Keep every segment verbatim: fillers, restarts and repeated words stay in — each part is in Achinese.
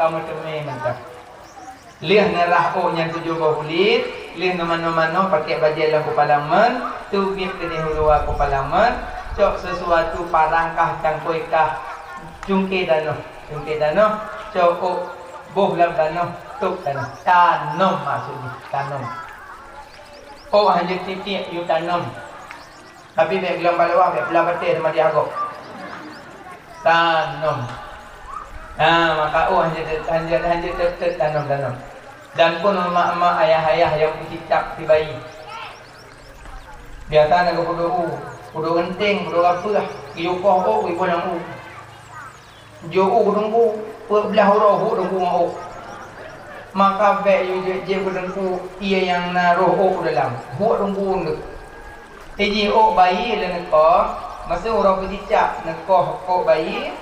Kamoe teumé mantap. Lheueh neurah ôk nyan tujoh boh buleuen, lheueh neumanoe-manoe pakèk bajèe lam kupala meu'en, teubiet keudéh u luwa kupala meu'en, cok sisuatu parang kah cangkôi kah, cungké tanoh, cungké tanoh, cok ôk boh lam tanoh, tôb tanoh. Tanom maksud jih, tanom. Ôk hana jeuet tiek-tiek yue tanom. Tapi bèk geulam bak luwa, bèk peula batèe teuma jiagok. Tanom. Ha, maka ôk hana jeuet, hana jeuet, hana jeuet teuk-teuk tanom-tanom. Dan pun mak-mak, ayah-ayah nyang peucicak si bayi. Biasa na geupeuduek u, peuduek geunteng, peuduek gapeue, geuyue koh ôk, geuyue boh lam u. Jok u teungku, peuet blaih uroe huek teungku ngon ôk. Maka bèk yue jeuet-jeuet beuteungku, ie nyang na roh ôk u dalam. Huek teungku nyoe. Iji ôk bayi lé neukoh, masa uroe peucicak neukoh ôk bayi,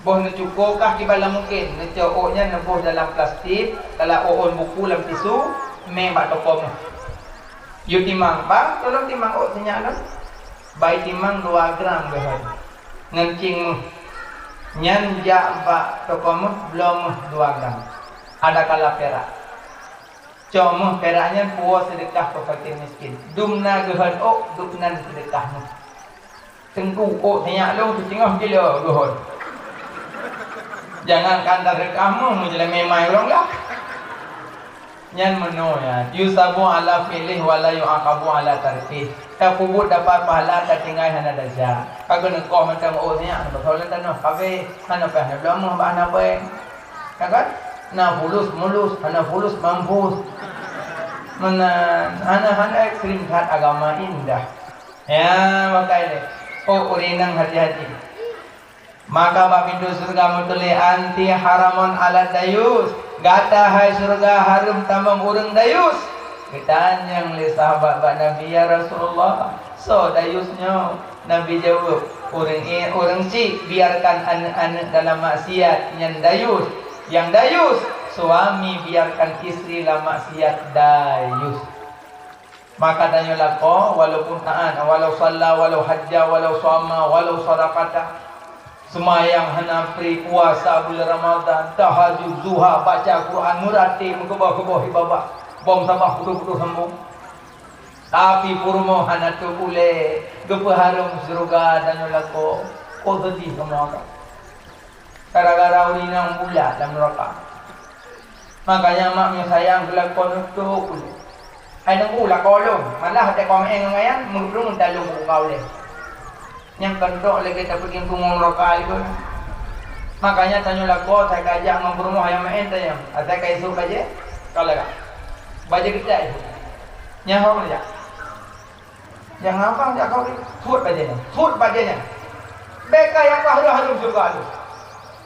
boh neucuko kah kiban lam mungken, neucok ôk nyan neuboh dalam plastik, kala ôn buku lam tisu, mè bak toko meuh. Yue timang, "Bang, tolong timang ôk sinyak lôn." Bai timang dua gram geuhon. Ngon cieng meuh. Nyan jak bak toko meuh, bloe meuh dua gram. Ada kala pirak. Cok meuh pirak nyan puwoe seudeukah keu fakir miskin. Dum na geuhon ôk, dum nan seudeukah meuh. Teungku, ôk sinyak lôn siteungoh kilo geuhon. Jangankan tareukah meuh, meujalan memai ureueng lah. Nyan meunoe nyan, yusabu ala fi'lih wa la yu'aqabu ala tarkih. Tapeubuet dapat pahala, tatinggai hana desya. Ka geuneukoh mantong ôk sinyak, hana beutôi lam tanoh, kabeh, hana payah neubloe meuh bak hana payah. Ya kan? Na fulus mulus, hana fulus mampus. Meunan, hana, hana ekstrem that agama indah. Ya, makai lé. Oh, ureueng inong hati-hati. Maka bak pintoe syeuruga meutuléh, "Anti haramun ala dayus." Gata hai syeuruga hareuem tamong ureueng dayus. Geutanyong lé sahabat bak Nabi, "Ya Rasulullah, soe dayus nyoe?" Nabi jaweueb, "Ureueng i-, ureueng chik biarkan aneuk-aneuk dalam maksiat, nyan dayus. Nyang dayus, suami biarkan istri lam maksiat, dayus." Maka tanyoe lakoe, walaupun taat, walau shalla, walau hajja, walau shoma, walau shadaqata, seumayang hana pri, puasa buleuen Ramadhan, tahajud, duha, baca Quran, meuratéb, meukeubah-keubah ibadah, bom saboh putôh-putôh sambông. Tapi peurumoh hana tôb ulèe, geupeuhareuem syeuruga tanyoe lakoe, oh seudeh kamoe ka. Gara-gara ureueng inong bulat lam nuraka. Makanya mak meunyoe sayang keu lakoe neutok ulèe. Hai nunggu lakoe lôn, malah watèe ka meu'èn ngon ayah, meureumpung talông buka ulèe. Nyang keuneuk lagèe tapeugieng pungo nuraka itu. Makanya tanyoe lakoe, asai ka jak ngon peurumoh nyang meu'èn tanyong, asai ka isôk bajèe, ka lagak. Bajèe geucak isôk. Nyan ho jak. Nyang abang jak kawin, suet bajèe nyan, suet bajèe nyan. Bèk kah nyang ka hareuem-hareuem syeuruga lôn.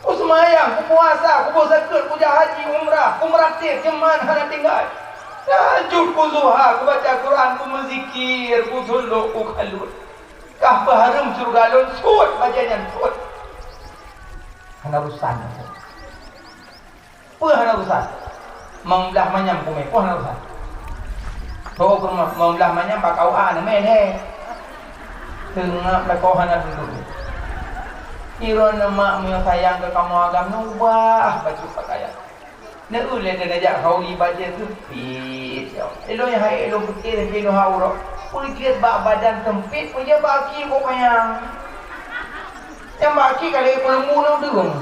Ku seumayang, ku puasa, ku boh zakeuet, ku jak haji, umrah, ku meuratéb, nyoman hana tinggai. Tahajud, ku duha, ku baca Quran, ku meuzikir, ku sulok, ku khalut. Kah peuhareuem syeuruga lôn, suet bajèe nyan, suet. Hana urusan. Peue hana urusan? Meublah manyam kumé, peue hana urusan? Ho, meublah manyam bak K U A neumè lé. Teungab lakoe hana dudoe. Droeneuh mak meunyoe sayang keu kamoe agam, neubah bacut pakaian. Neu lé keu neujak hauli bajèe seumpit. Ilôn hai ilôn pike lé pih lôn ha uroe. Peue jeuet bak badan seumpit, peue jeuet bak aki boh panyang. Nyang bak aki ka lheueh peuleumbu nang deueng.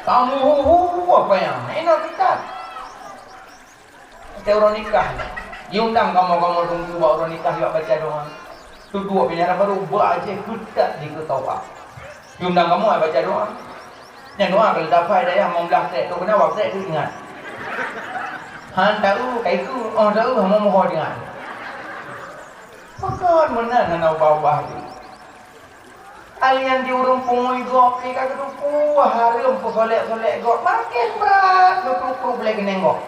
Kamu hu hu apa nyang? Inoe kitab. Teu uroe nikah. Jiundang kamoe-kamoe teungku bak uroe nikah, jak baca doa. Tuduek binyara baru bak aja kutat di keutoka. Jiundang kamoe baca doa. Nyang doa kalau dapat dayah meublah trek tu kena wak trek tu ingat. Han tahu kai ku, oh tahu mau mohon ingat. Pakon meunan hana ubah-ubah tu. Alian di ureueng pungui gob, pi ka geuteupeue hareuem peusolek-solek gob, makin brat geukruek-kruek bulèe keuneng gob.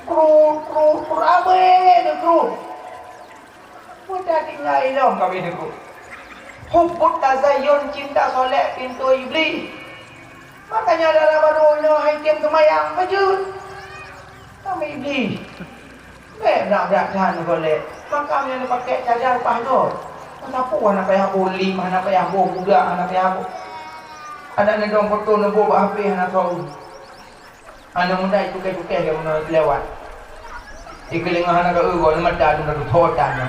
Kruek, kruek, kruek, abéh geukruek. Peue tatinggai lom ka abéh geukruek. Hubbut tazayyun, cinta solek, pintoe Iblih. Makanya dara barô nyoe hai tem seumayang, beujeuet. Kami Iblih. Bèk brat-brat that neusolek. Makam nyang neupakèk cadar upah gob. Meusapeue hana payah boh lem, hana payah boh budak, hana payah boh. Aneuk neudong foto neuboh bak H P hana soe. Aneuk muda icukéh-cukéh lé meunoe lewat. Ikeulingah hana ka eu goe, mata tu na tutho tan.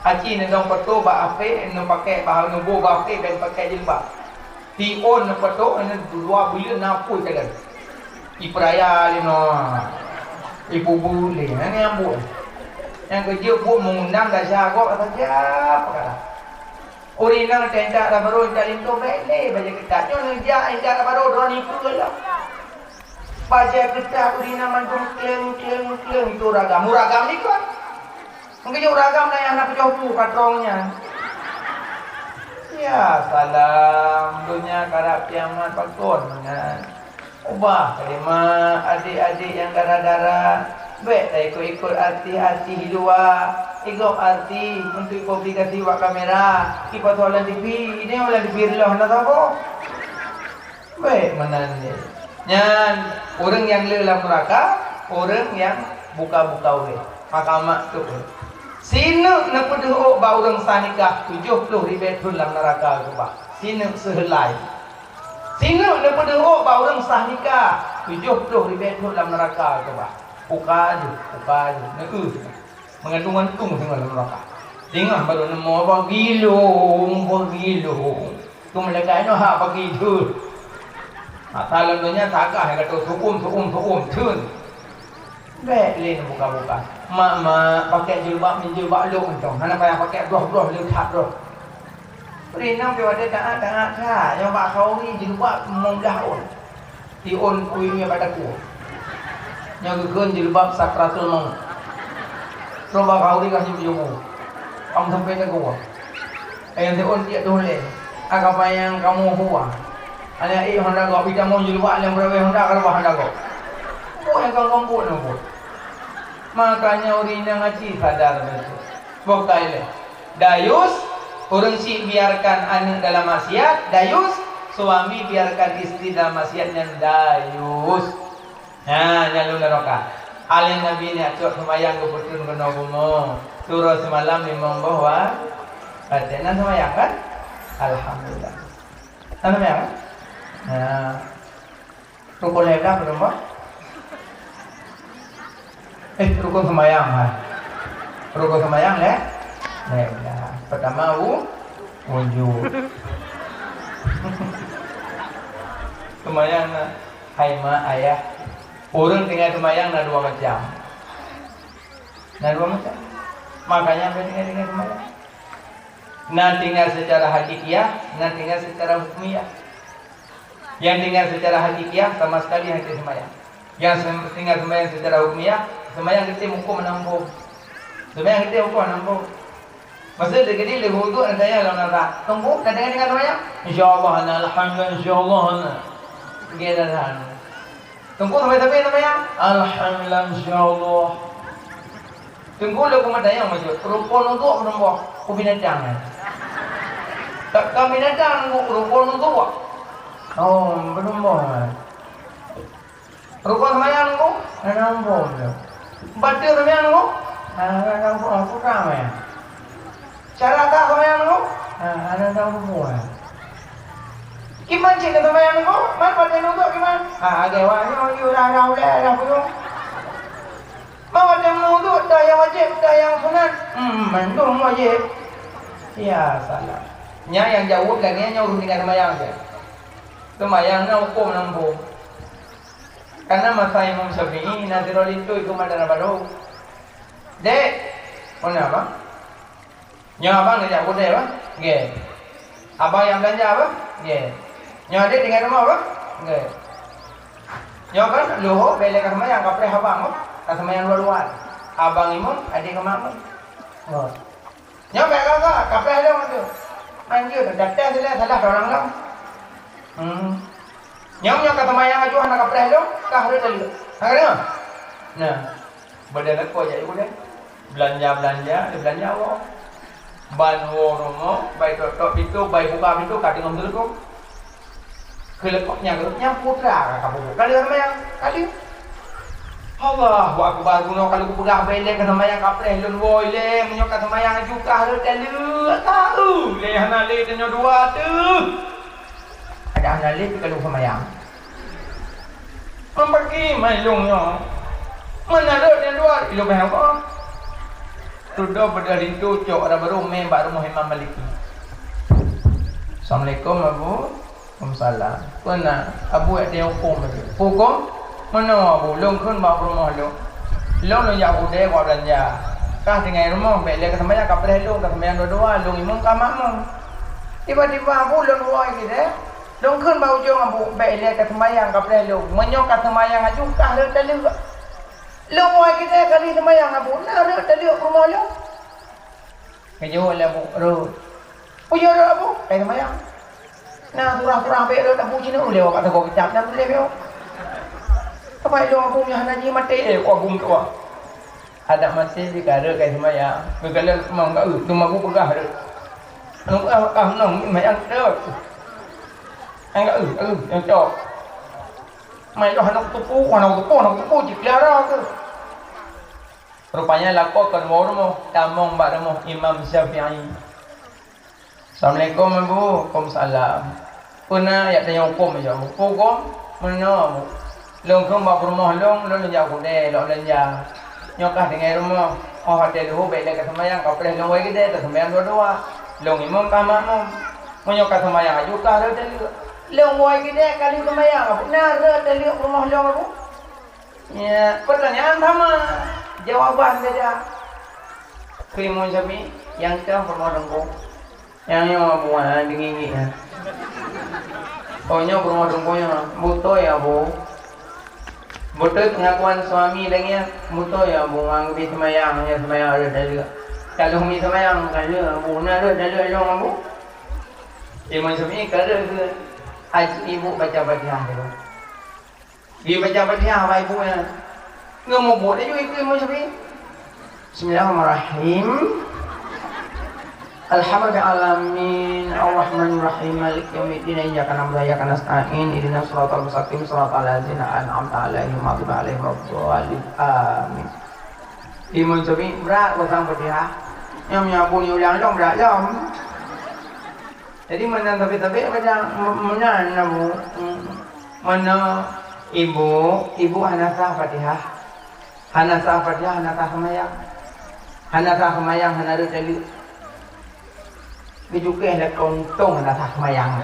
Aci neudong foto bak H P, neupaké bak, neuboh bak H P, ben paké jilbab. Tiôn neufoto, neuh dua buleuen na apui ka lheueh. Ipeuraya lé meunoe. Ipubu lé, nyan nyang buet. Nyang keujeuet buet meungundang desya gob saja peukara. Ureueng inong teuintat rot barô, intat linto, bèk lé bajèe keutat. Nyoe neujak intat rot barô, droeneuh ipeue lom. Bajèe keutat ureueng inong mandum kleueng, kleueng, kleueng, itu ragam. Uragam likot. Mungken uragam na nyang na peujoh bu ka trong nyan. Ya salam, donya karab kiamat pakon nyan. Ubah kalimat, adik-adik nyang dara-dara, bèk taikot-ikot artis-artis di luwa. Igob artis untuk publikasi bak kamera, ipasoe lam T V, ini lam T V reulôh na saboh. Bèk meunan lé. Nyan, ureueng nyang le lam neuraka, ureueng nyang buka-buka ulèe. Maka mak tu. Sineuk neupeudeuh ôk bak ureueng sah nikah tujoh ploh ribèe thon lam neuraka keubah. Sineuk seuheulai. Sineuk neupeudeuh ôk bak ureueng sah nikah tujoh ploh ribèe thon lam neuraka keubah. Puka jeuh, puka jeuh, neueu. Meugantung-gantung singoh lam neuraka. Singoh barô neumoe bagilong, bagilong. Tu malaikat nyoe hak bagi thon. Mata lam donya tagah nyang ka tu'um, tu'um, tu'um, thon. Bèk lé neubuka-buka. Mak-mak, pakai jilbab, jilbab lôn mantong. Hana payah pakai broh-broh, leutat broh. Ureueng inong pih watèe taat, taat that. Nyang bak khauri jilbab limong blah ôn. Tiôn kuieng bak takue. Nyang geukheun jilbab sakratul maut. Troh bak khauri ka jeuet jumeu'ah. Am sampai takue. Ayang tiôn tiek dua lé. Aka panyang kamoe huwa. Aneuk ék honda gob, pi tamong jilbab nyang beureuweh honda, ka reubah honda gob. Buet nyang kong-kong buet nyoe buet. Makanya ureueng inong aci sadar beutôi. Boh kai lé. Dayus, ureueng syiek biarkan aneuk dalam maksiat, dayus, suami biarkan istri dalam maksiat nyan dayus. Ha, nyan lôn neuraka. Akhé Nabi nyak cok seumayang geupeuteun keunoe bumoe. Surah seumalam limong boh wa-, watèe na seumayang kan? Alhamdulillah. Na seumayang kan? Ha. Rukun lhèe blah padum boh? Eh, rukun seumayang, ha. Rukun seumayang lhèe, lhèe blah. Pertama, wu-, wujud. Seumayang na, hai mak, ayah. Ureueng tinggai seumayang na dua macam. Na dua macam. Makanya, tinggai-tinggai seumayang. Na tinggai secara hakikiah, na tinggai secara hukmiah. Nyang tinggai secara hakikiah sama sekali hana seumayang. Nyang sem-, tinggai seumayang secara hukmiah, seumayang geutem hukôm hana muphom. Seumayang geutem hukôm hana muphom. Maksud geutem lé uduk na tanya lam nara. Teungku, na tinggai-tinggai seumayang? Insya Allah na, alhamdulillah, insya Allah na. Geutem na. Teungku sampai-sampai seumayang? Alhamdulillah, insya Allah. Teungku lé kumat dayang maksud, rukon uduk peunumbok, ku binatang, eh. Tak ka binatang, rukon uduk. Oh, peunumbok, eh. Rukon seumayang, Teungku? Hana muphom, ya. Bateue seumayang, Teungku? Hana muphom, aku ka seumayang. Cara ka seumayang, Teungku? Hana muphom, ya. Kiban cit ka seumayang, Teungku? Man bateue uduk kiban? Ah, agak wak nyoe, yue dah, dah ulèe, dah penuh. Mawat nyang meuwudhu, dah nyang wajéb, dah nyang sunat. Hmm, mandum wajéb. Ya salam. Nyan nyang jaweueb lagèe nyan ureueng tinggai seumayang saja. Seumayang na hukôm lam buet. Karena masa Imam Syafi'i na sidroe linto ikeue mata na barô. Dek, peue na, Bang? Nyoe abang neujak keudè, bah? Nggèe. Abang nyang beulanja, bah? Nggèe. Nyoe adék tinggai rumoh, bah? Nggèe. Nyoe kan leuhô bèk lé ka seumayang, kapreh abang, bah? Ka seumayang luwa-luwa. Abang imum, adék keu makmum. Oh. Nyoe bèk ka, ka, kapreh lôn tu. Manjeuet, datang sila salah orang lom. Hmm. Nyoe, nyoe ka seumayang aju hana kapreh lôn, ka hareuet taleuek. Hana ka deungö? Nah. Beude lakoe jak ibu deh. Beulanja-beulanja, beulanja woe. Ban woe rumoh, bai tok-tok pintoe, bai buka pintoe, ka teungoh meuseuleukong. Keu lakoe nyan, nyan putra ka kabubuet. Ka lheueh seumayang, ka lheueh. Allahu Akbar, bunoe ka lôn peugah bèk lé ka seumayang, kapreh lôn woe lé, meunyoe ka seumayang aju kah rhot taleuek, taeu lé hana lé tanyoe dua teuh. Ada hana lé pih ka lôn seumayang. Meupaké mai lôn nyoe. Meunan rhot nyang dua, ilôn meuhai Allah. Tudoe beudôh linto cok, ada baru mé bak rumoh Imam Maliki. Assalamualaikum, Abu. Waalaikumsalam. Peue na, Abu, jak tanyong hukôm laju. Hukôm? Meunoe, Abu, lôn kheun bak peurumoh lôn. Lôn, lôn jak u keudè bak beulanja. Kah tinggai rumoh, bèk lé ka seumayang, kapreh lôn, ka seumayang dua-dua, lôn imum kah makmum. Tiba-tiba, Abu, lôn woe keudè. Lôn kheun bak ujong, Abu, bèk lé ka seumayang, kapreh lôn. Meunyoe ka seumayang aju, kah rhot taleuek. Lôn woe keudè ka lheueh seumayang, Abu, na rhot taleuek peurumoh lôn. Geujaweueb lé Abu, "Rhot." "Peue jeuet rhot, Abu?" "Ka seumayang." "Na surah-surah bèk rhot, Abu, cit nyoe lé bak sagoe kitab na tuléh bèk." Teuma ilôn Abu nyoe hana jih maté, eh, kok Abu meutuah. Adak maté jih ka rhot ka seumayang. Geukalon teuma ka eu, teuma Abu peugah rhot. Anu peugah ka nong seumayang rhot. Nyang ka eu, ka eu, nyang cok. Mai lôn hana kuteupeu, hana kuteupeu, hana kuteupeu, jipeulara keuh. Rupanya lakoe kon woe rumoh, tamong bak rumoh Imam Syafi'i. "Assalamualaikum, Abu." "Waalaikumsalam." "Peue na, jak tanyong hukôm laju, Abu." "Hukôm?" "Meunoe, Abu. Lôn kheun bak peurumoh lôn, lôn jak u keudè lôn beulanja. Nyoe kah tinggai rumoh, 'oh watèe leuhô bèk lé ka seumayang, kapreh lôn woe keudè, taseumayang dua-dua. Lôn imum kah makmum. Meunyoe ka seumayang aju kah rhot taleuek." "Lôn woe keudè ka lheueh seumayang, Abu. Na rhot taleuek peurumoh lôn, Abu." Ya, pertanyaan sama, jawaban beda. Keu Imam Syafi'i, nyang ka peurumoh teungku. Nyang nyoe buah deungi-ngi nyan. Oh, nyoe peurumoh teungku nyoe. Beutôi, Abu. Beutôi pengakuan suami lagèe nyan. Beutôi, Abu, ngon geubri seumayang, nyan seumayang rhot taleuek. Ka lheueh mi seumayang, ka lheueh, Abu, na rhot taleuek lôn, Abu. Imam Syafi'i ka rhot keu aji ibu baca Fatihah dulu. Di baca Fatihah bak ibu nyan. Ngon mubuet laju ikeu Imam Syafi'i. Bismillahirrahmanirrahim. Alhamdulillahirabbil alamin, arrahmanirrahim, maliki yaumiddin, iyyaka na'budu wa iyyaka nasta'in, ihdinas siratal mustaqim, siratal ladzina an'amta 'alaihim, ghairil maghdubi 'alaihim waladdallin. Amin. Imam Syafi'i brat pasang Fatihah. Nyang nyabu ni ulang dong brat lom. Jadi meunan sabe-sabe baca, me-, meunan na bu-, meunan ibu, ibu hana sah Fatihah. Hana sah Fatihah, hana sah seumayang. Hana sah seumayang, hana rhot taleuek. Geujukeh lé keuntông hana sah seumayang.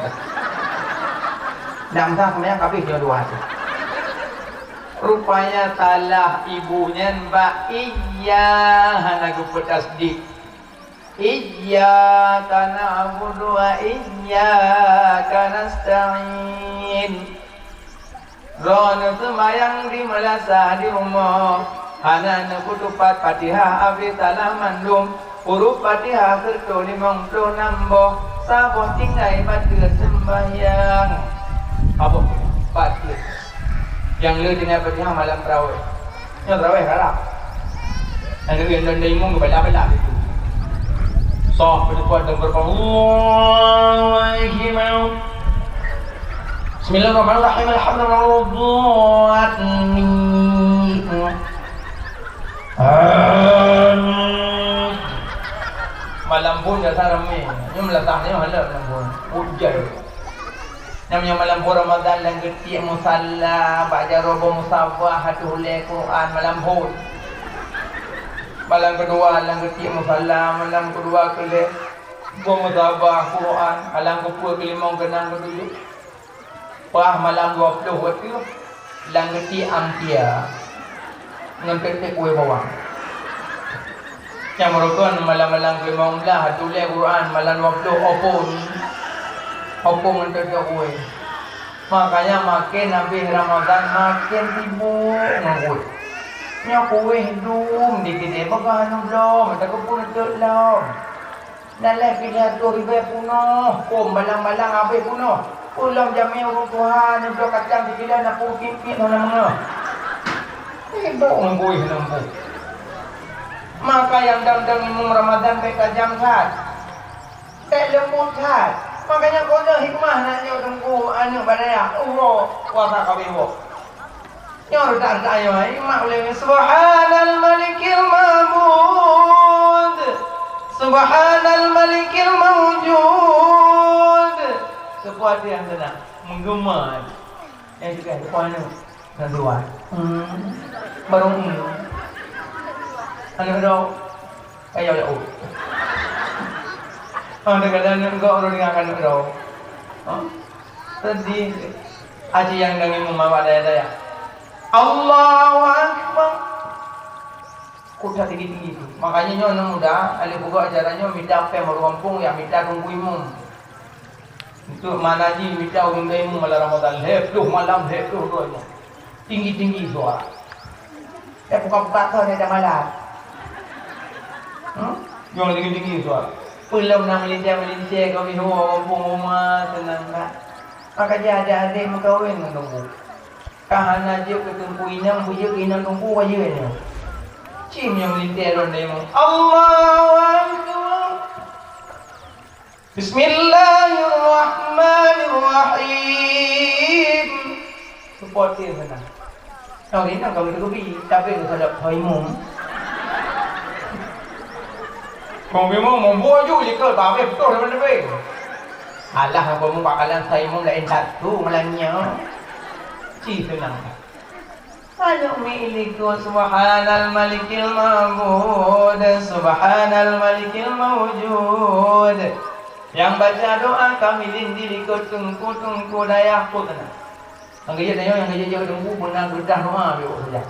Nyang sah seumayang ka abéh nyoe dua tu. Rupanya salah ibu nyan bak iyya hana geupeutasydid. Iyyaka na'budu wa iyyaka nasta'in. Droeneuh seumayang di meulasah di rumoh, hana neupeutupat Fatihah abéh salah mandum. Huruf Fatihah seureutoh limong ploh nam boh, saboh tinggai bateue seumbahyang. Saboh bateue. Nyang le tinggai Fatihah malam tarawih. Nyoe tarawih rara. Aneuk yue lôn daimong geubala-bala itu. Soh peudeukôt dan berkong. Allahu Akbar. Bismillahirrahmanirrahim. Alhamdulillah. Amin. Malam phon dah ramé. Nyoe meulatah nyoe halal malam phon. Ujan. Nyang meunyoe malam buleuen Ramadhan lam geutiek musala, bak jaroe boh musabah, ateueh ulèe Quran malam phon. Malam keudua lam geutiek musala, malam keudua keu lhèe boh musabah Quran, malam keupeuet, keulimong, keunam, keutujoh. Paih malam dua ploh watèe lam geutiek amtia. Ngon tek-tek kueh bawang. Nyang meurukon malam-malam keulimong blah, ateueh ulèe Quran, malam dua ploh opong. Opong ngon tek-tek kueh. Makanya maken habéh Ramadhan maken sibuk ngon kueh. Nyoe kueh dum di keudè, peugah nyoe bloe, meutakeupeue neuteuet lom. Nalèh pineuk dua ribèe punoh, phôn balang-balang habéh punoh. Ulôn jamé ureueng tuha nibloe kacang sikilo na peuet pit-pit hana meungoh. Sibok ngon buih ngon buih. Maka nyang dang-dang imum Ramadhan bèk tajam that. Bèk leumbut that. Makanya kona hikmah na nyoe teungku aneuk banaya. Allah kuasa kabeh woe. Nyoe reutak-reutak nyoe, hai mak ulèe, "Subhanal Malikil Ma'bud, Subhanal Malikil Maujud." Seupôt nyang keunan, meugeumah. Nyang sigoe, seupôt aneuk. Nyang dua. Hmm. Barô, hmm. Aneuk droe. Ayo, ya, oh. Ah, kadang-kadang aneuk droe, ureueng ingat aneuk droe. Hah? Sedih. Aji nyang dang imum awak dayah-dayah. Allahu Akbar. Kok that tinggi-tinggi tu. Makanya nyoe aneuk muda, aneuk peugah ajaran nyoe mita péng bak gampông, ya mita teungku imum. Untuk mana ji mita ureueng imum malam Ramadan, lhèe ploh malam, lhèe ploh droe imum. Tinggi-tinggi suara. Eh, buka-buka kau ni dah malam. Hmm? Nyueng tinggi-tinggi suara. Peulom na meulintèe-meulintèe keu meuhua gampông uma, seunang that. Maka jih adék-adék meukawen ngon teungku. Ka hana jeuet keu teungku inong, beujeuet keu inong teungku, wajéb nyoe. Cim nyang meulintèe lôn dayeuh. Allahu Akbar. Bismillahirrahmanirrahim. Seupôt dia sana. Kau ni nak kau itu kopi, tapi kau sadap hoi mum. Kau memang membuat ju je ke, tapi betul sama lebih. Alah, apa mu bakalan sai mum lain satu malamnya. Ci senang. Aneuk milikku, Subhanal Malikil Ma'bud, Subhanal Malikil Maujud. Nyang baca doa kamilin di likot teungku-teungku dayah pun keunan. Nyang geujak tanyoe, nyang geujak teungku beuna geudah doa biôh saja.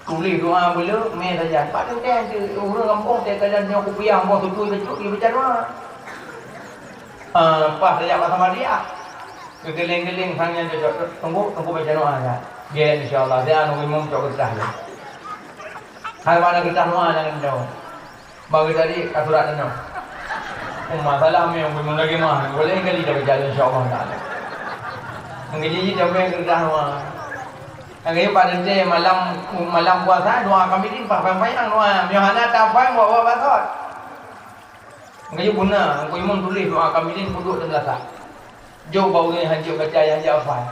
Tuléh doa beuleuek, mé saja. Pat teuntèe teu ureueng gampông teuka dan nyoe kupiah boh tutui bacut, dia baca doa. Ah, pas tajak bak Samaria. Keugiléng-giléng sang nyan cocok. Teungku, teungku baca doa nyan. Gen, insya Allah. Dia anu imum cok geudah nyan. Hai mana geudah doa nyan nyoe. Bagi tadi ka surat nyoe. Oh, masalah mi teungku imum lagi mah. Boleh kali dah baca, insya Allah taala. Mungkin jadi sampai geudah doa. Lagi pada malam, malam puasa doa kami ni pampang-pampang doa. Nyoe hana tapang bawa basot. Geuyue beuna, Teungku Imum tuléh doa kamilin peuduek lam lasah. Jok bak ureueng nyang hanjeuet baca, nyang hanjeuet hafai.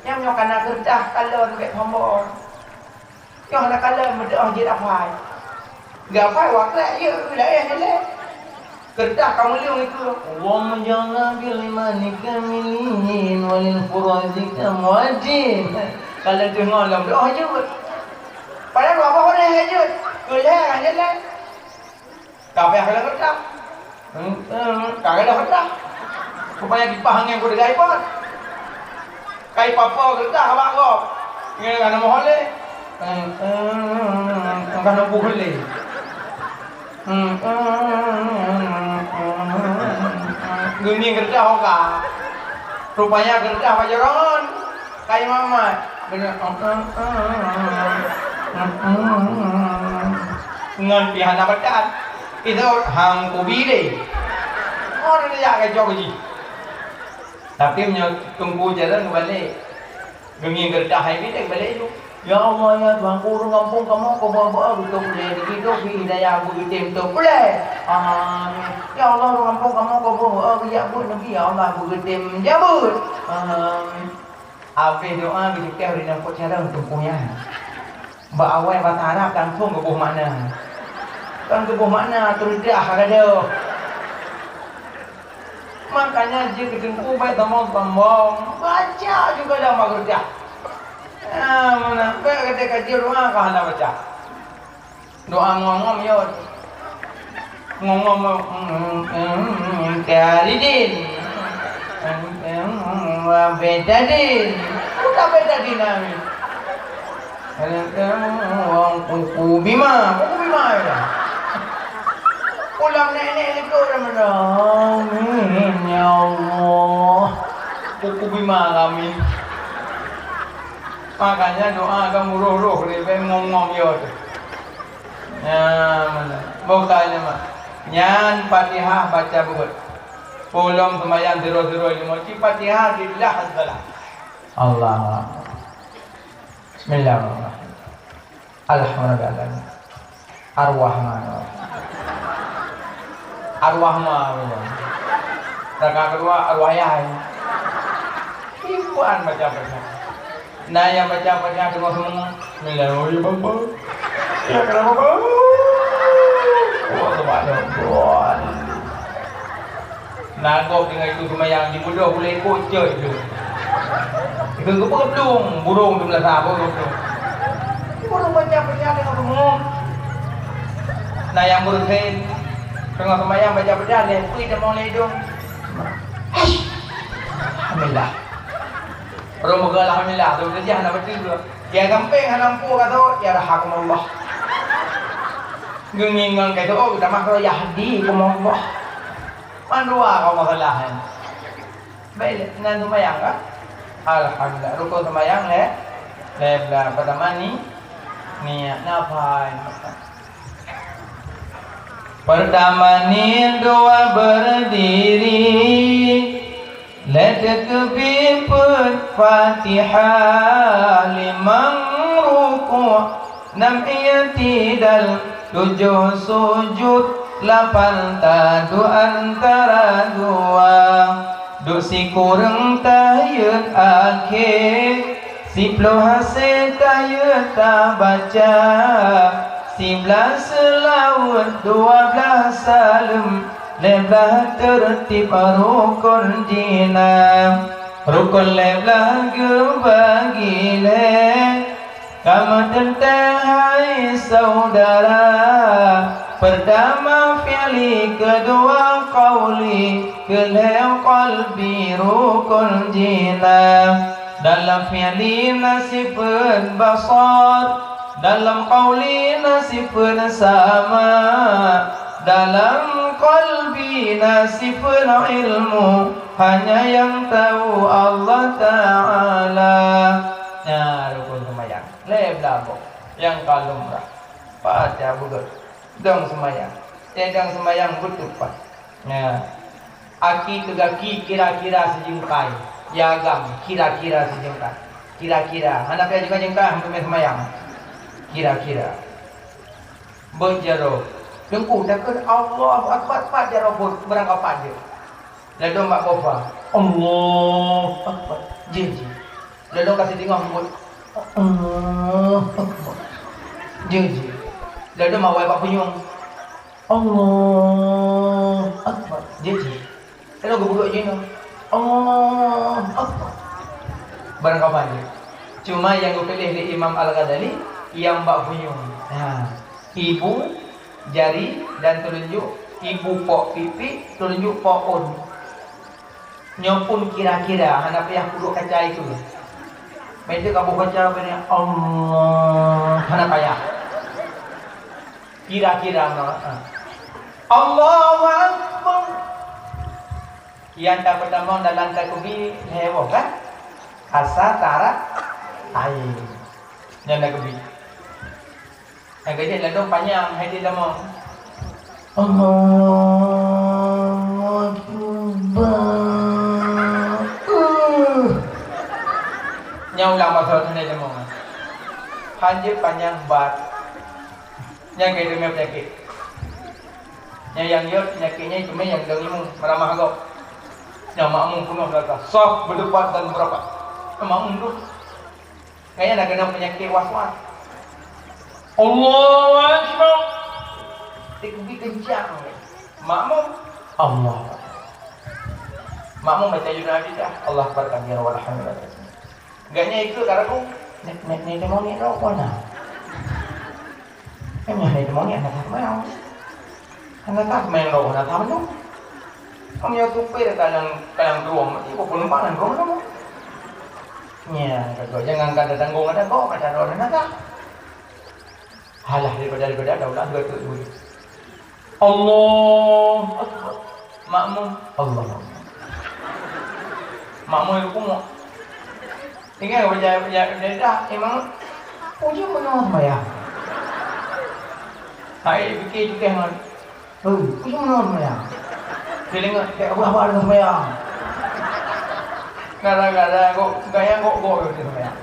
Nyang nyoe kana keureutah kalon bèk sombong. Nyoe hana kalon meudoh jeuet hafai. Geuhafai wakrek jeuet keu laén nyan lé. Keureutah ka meuleueng ikeu, "Allahumma ja'alna bil imanika kamilin wa lil furuzika muwaddin." Kalon teungoh lom doh jeuet. Padahai dua boh ureueng jeuet. Keu lhèe nyan lé. Ka payah keuleubeh dah. Hmm, hmm, ka keuleubeh dah. Rupanya kipah angén ku teuga ipat. Ka ipapa geudah bak gob. Nyan ka na mohon lé. Hmm, hmm, ka na buhul lé. Hmm, hmm, hmm, hmm, hmm. Geungieng geudah oga. Rupanya geudah bak jarongon. Kai Muhammad. Ngon pih hana batat. Itu hang kubi deh. Orang dia kacau jih. Tapi meunyoe teungku jalan kembali. Demi gerdah hai bidek balik tu. Ya Allah, ya Tuhan, ureueng gampông kamoe keubeue-beue beutôi puléh, begitu bri hidayah beugeutem beutôi puléh. Amin. Ya Allah, ureueng gampông kamoe keubeue-beue geujak buet neubi, ya Allah, beugeutem jabeuet. Amin. Habéh doa geucukèh ureueng nyang pot carông teungku nyan. Bak awai basa Arab langsung geuboh makna. Kan geuboh makna, teureudeh ka gadôh. Makanya jeuet keu teungku bèk sombong-sombong. Baca juga dah bak geureudah. Ah, meunan bèk gata ka jeuet doa ka hana baca. Doa ngom-ngom yot. Ngom-ngom, mm, mm, mm, Karidin. Mm, mm, wa Betadin. Udah Betadin amin. Mm, mm, wa Kuku Bima. Kuku Bima ya. Pulang nenek itu dah mana? Amin ya Allah. Kuku Bima amin. Makanya doa ka muroh-roh ribèe ngom-ngom yo tu. Nyan, bukan nyan, Mak. Nyan Fatihah baca beugöt. Ulôn seumayang sidroe-sidroe lima ci Fatihah dillah salah. Allahu Akbar. Bismillahirrahmanirrahim. Alhamdulillah. Ar-Rahman. Ar-Rahman. Rakaat kedua, Ar-Rahman. Ibuan baca-baca. Na nyang baca Fatihah teungoh seumeungeut. Bismillahirrahmanirrahim. Ya, kenapa, Bang? Wah, terbalik. Wah. Na gob deungon itu seumayang, jibeudôh ulée ikot jeuet itu. Itu geupeugah blong, burông tu meulasa, apa gob tu. Burông baca Fatihah teungoh seumeungeut. Na nyang beureusen, teungoh seumayang baca Fatihah, lheuh pui tamong lé idông. Alhamdulillah. Rhom meugeue alhamdulillah, tu saja hana beutôi. Ya gampang hana mampu kata, ya rahakumullah. Geungieng ngon kata, oh, geutamah kata, yahdikumullah. Mandua kau masalah kan. Baik, nan sembahyang kan? Alhamdulillah. Rukun sembahyang lé, lé belah. Pertama ni, niat nafai. Pertama ni dua berdiri, lhèe teukeubi peuet Fatihah, limong rukuk, nam i'tidal, tujoh sujud, lapan taduek antara dua, duek sikureueng tahiyat akhé. Siploh hasé tahiyat tabaca, siblaih seulaweuet, dua blaih saleuem, lhèe blaih teurtib rukun jih na. Rukun lhèe blaih geubagi lhèe, ka meuteuntèe hai saudara. Peurtama fi'li, keudua qauli, keulhèe qalbi rukun jih na. Dalam fi'li na sifeuet basar, dalam qauli na sifeuet sama, dalam qalbi na sifeuet ilmu, hanya nyang tau Allah Ta'ala. Nyan rukun seumayang. Lhèe blaih boh. Nyang ka lumrah. Paca beugöt. Dong seumayang. Nyang dong seumayang beuteupat. Nyan. Aki keu gaki kira-kira sijeungkai. Ya agam kira-kira sijeungkai. Kira-kira. Hana payah jeungkai-jeungkai, hana payah seumayang. Kira-kira. Beuet jaroe. Teungku takheun Allahu Akbar, pat jaroe phon, beurangkapat jeuet. Ladôm bak sofa. Allahu Akbar. Jeuet jih. Ladôm ka siteungoh buet. Allahu Akbar. Jeuet jih. Ladôm awai bak punyueng. Allahu Akbar. Jeuet jih. Lalu geupeugah jinoe, "Allahu Akbar." Barangkapat jih. Cuma nyang geupiléh lé Imam Al-Ghazali, nyang bak punyueng. Ha. Ibu jari dan telunjuk, ibu pok pipi, telunjuk pok ôn. Nyoe pun kira-kira, hana payah peuduek kaca itu. Meunyoe ka boh kaca, bani Allah, hana payah. Kira-kira, ha. Allahu Akbar. Nyang tapeutamong dalam takbir lhèe boh kan? Asa tarat ain. Nyan takbir. Nyang keujeuet ladôm panyang hai tamong. Allahu Akbar. Uh. Nyan ulang masa hai tamong. Hanjeuet panyang bat. Nyang ka teumé peunyakét. Nyang, nyang yot peunyakét nyan teumé nyang dong imeum, meuramah gob. Nyang makmum peunoh gata, saf beudeupat dan beurapat. Nyang makmum tu. Kayaknya na keunong peunyakét was-was. Allahu Akbar. Takbir kencang. Makmum, Allahu Akbar. Makmum baca judul Nabi dah. Allahu Akbar kabira walhamdulillah. Gobnyan ikut ka lagu. Nèk, nèk, nèk, deungoe nèk, droe na. Kan nyan nèk, deungoe nèk, hana that meunan. Hana that meunan droe, hana that meunan. Kamoe nyoe supir ka lam, ka lam droe, meusti penumpang lam droe meunan. Nyan, ka droe, jangan ka tatanggong, ka tatanggong, ka droe hana that. Halah daripada, daripada daulat dua tu dua. Allahu Akbar. Makmum, Allahu Akbar. Makmum rukuk. Ingat baca, baca, baca dah, imam. Ujung mana sembahyang? Hai, fikir juga ngon. Oh, ujung mana sembahyang? Dia dengar, tak apa-apa dengan sembahyang. Gara-gara kok, gaya kok, kok, kok sembahyang.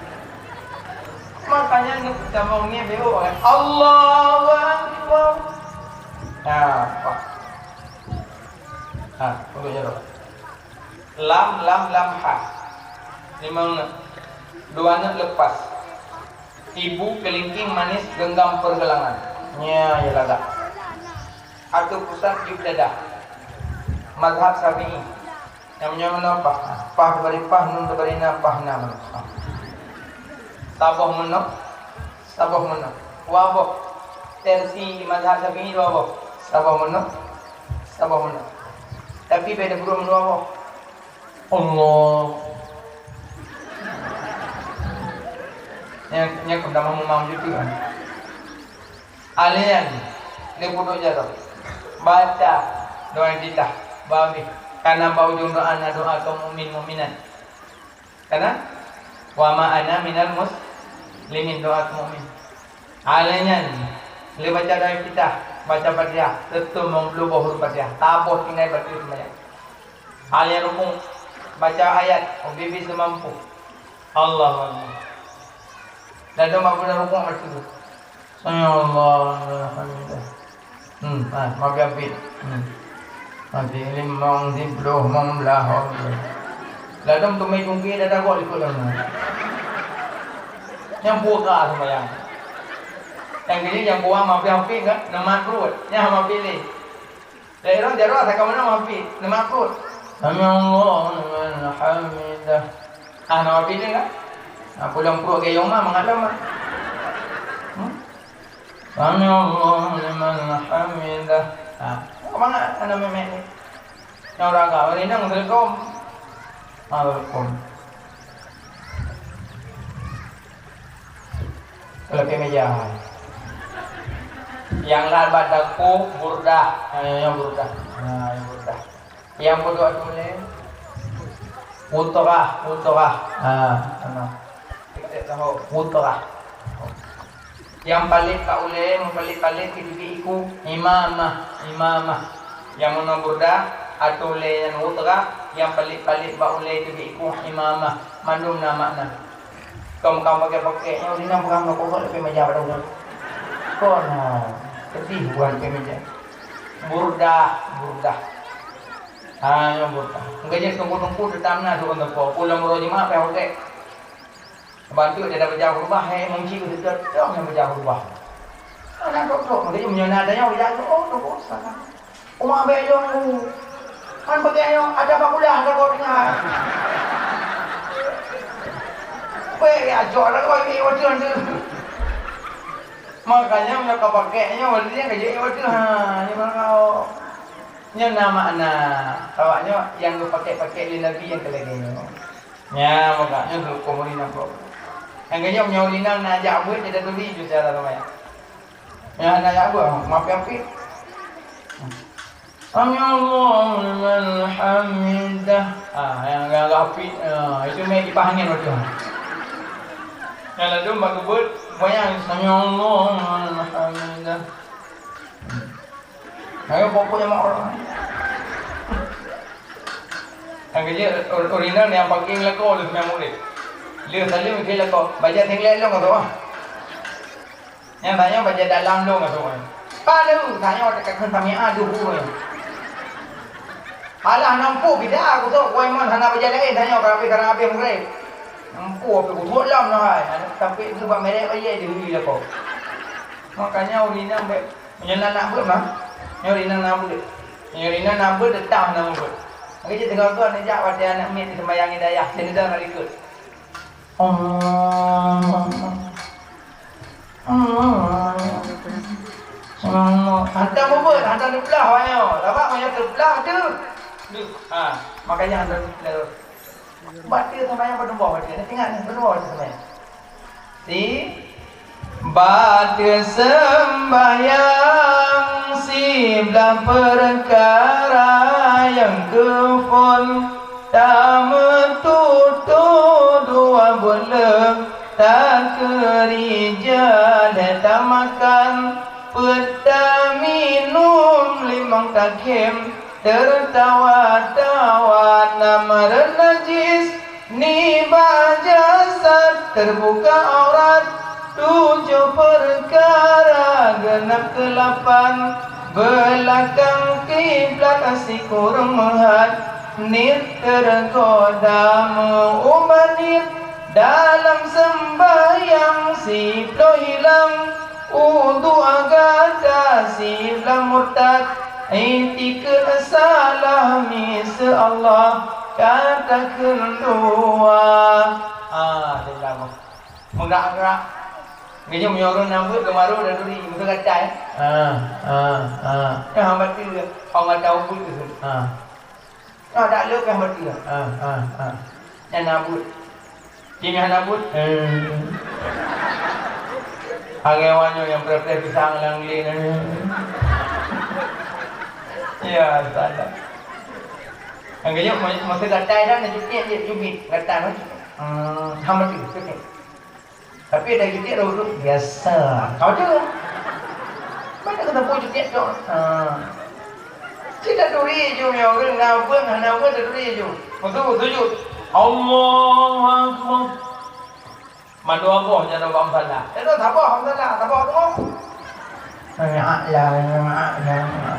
Makanya, ni pertama ni, bego, kan? Allahu Akbar. Ha, apa? Ha, untuk jalan. Lam, lam, lam, ha. Limong na. Dua aneuk lepas. Ibu keulingking manis genggam peurgeulangan. Nya, ya lagak. Ateueh pusat yub dadah. Mazhab Syafi'i. Nyang meunyoe meunoe pah. Pah teubari pah, nun teubari na, pah na meunoe. Saboh meunoe. Saboh meunoe. Dua boh. Versi mazhab Syafi'i dua boh. Saboh meunoe. Saboh meunoe. Tapi beda burung dua boh. Allah. Nyan, nyan keuh tamah mumang jeuet kan. Alèh nyan, lé pudok jaroe. Baca doa iftitah. Babeh. Kana bak ujong doa na doa keu mukmin mukminat. Kana? Wa ma ana minal muslimin, doa keu mukmin. Alèh nyan, lé baca doa iftitah, baca Fatihah, teuntèe limong ploh boh huruf Fatihah. Saboh tinggai baca seumayang. Alèh rukuk, baca ayat, ubé-bé seumampu. Allahu Akbar. Ladôm bak rukuk meutuju. Sami'allahu liman hamidah. Hmm, ah, mabiet-biet. Hmm. Nanti limong siploh, limong blah, oh, iya. Ladôm teumé cungké dada gok likot lam. Nyang buka seumayang. Nyang keuneuk nyang buka mabiet-biet kan, neumat pruet. Nyang mabiet lé. Daerah jaroe asai ka meunan mampet, neumat pruet. Sami'allahu liman hamidah. Ah, na mampet kan? Ah, pulang pruet gayong mah mangat lom mah. Hmm? Sami'allahu liman hamidah. Ah, mangat ana memek ni. Nyang ureueng agam ni nang seuleukôm. Ah, seuleukôm. Lapék meja. Nyang lat bak daku burdah. Ha, nyang burdah. Ha, nyang burdah. Nyang peuduek tuléh. Utrah, utrah. Ha, ana. Utrah. Nyang palét bak ulèe, meupalet-palet keu teubiet iku, imamah, imamah. Nyang meunoe burdah, ateueh ulèe nyan utrah, nyang palét-palét bak ulèe teubiet iku, imamah. Mandum na makna. Kon ka pakèk-pakèk nyoe, di na peugah ngon kokot leubeh meujak pada ureueng. Kon, ha, pedih buhan leubeh meujak. Burdah, burdah. Ha, nyoe burdah. Mungken jih teungku-teungku teutam na surat teungku. Pulang uroe Jumat payah pakèk. Bantu dia dah beujaih khutbah, hai, mungkin beutôi nyang beujaih khutbah. Anak tok-tok, mungkin meunyoe na tanyong, beujaih, oh, tok, oh, salah. Umat bèk lôn. Kan bagi ayong ada bakulah ada kau dengar. Weh, ya jok ada kau ini wajan tu. Makanya nak kau pakai nyo, berarti kan jadi wajan. Ha, ni mana kau? Nyo nama anak. Awaknyo yang kau pakai-pakai di Nabi yang kelagi nyo. Nya, makanya dulu komori nampak. Yang kejap nyo rinang nak ajak buat kita tuli tu cara tu ya. Nyang hana jak beuh, mapiôh-piôh. Sami'allahu liman hamidah. Ah, nyang agak apit, ah, itu meh kipas angin waktu. Nyang ladôm bak geubeuet, bayang, "Sami'allahu liman hamidah." Ayo, pokok nyang mak orang. Nyang kerja, ur-, urinal nyang pakai lakoe lheueh seumbahyang Maghrib. Lheueh saleuem, lheueh lakoe. Baca singlet lôn ka tu, ah. Nyang tanyoe bajèe dalam lôn ka tu. Palu, tanyoe ka kheun sami'a duhu. Alah, nampu bida aku tu, wai mon hana bajèe laén tanyoe ka habéh, ka habéh Maghrib. Nampu apa kutuot lom nah hai. Tapi tu bak merek bajèe di hui lakoe. Makanya urinal bèk, meunyoe na aneuk beuet mah. Nyoe urinal na beuet. Nyoe urinal na beuet, teutap na beuet. Lagi cit teungoh-teungoh neujak watèe aneuk miet di sembahyang hidayah, seuneudang na likot. Allah. Allah. Allah. Hantam bubet, hantam teuplah awak nyoe. Sabab meunyoe teuplah, deuh. Deuh. Ha, makanya hantam teuplah. Baca sembahyang peunumbôh baca. Ingat ni, peunumbôh baca sembahyang. Si Bak teuseumbahyang siblah peukara nyang keuphon, tameututoe dua buleuen, takeurija lhèe tamakan, peuet taminum limong takhém, teutawa-tawa na meureun najis, nibak jasad teubuka aurat, tujoh peukara geunap keulapan, beulakang kiblat sikureueng meuhat, niet teugoda meu-ubat niet, Dalam sembahyang siploh hilang, udhu gata siploh murtad, itikeuet salah miseue Allah ka takheun dua. Ah, dia lama. Meugerak-gerak. Geujak meunyoe ureueng na beuet geumaru dan duri, beutôi gatai. Ah, ah, ah. Nah, hamba tu, orang kata ubit tu. Ah. Nah, tak leuh kah mati lah. Ah, ah, ah. Nyan na buet. Kini hana buet. Eh. Angai wanyoe nyang preh-preh pisang lam glé nyan. Ya, salah. Angai nyoe masa gatai dah, na cukik je, cubit. Gatai, kan? Hmm, hamba tu, cukik. Tapi dari kecil dah urut biasa. Kau tu. Mana kena pun cekik tu. Ha. Cita duri ju, ya, urut na urut, na urut duri ju. Betul, betul ju. Allahu Akbar. Mandua boh je ada bang salah. Eh, tu sabar, bang salah. Sabar tu. Nyak lah, nyak lah.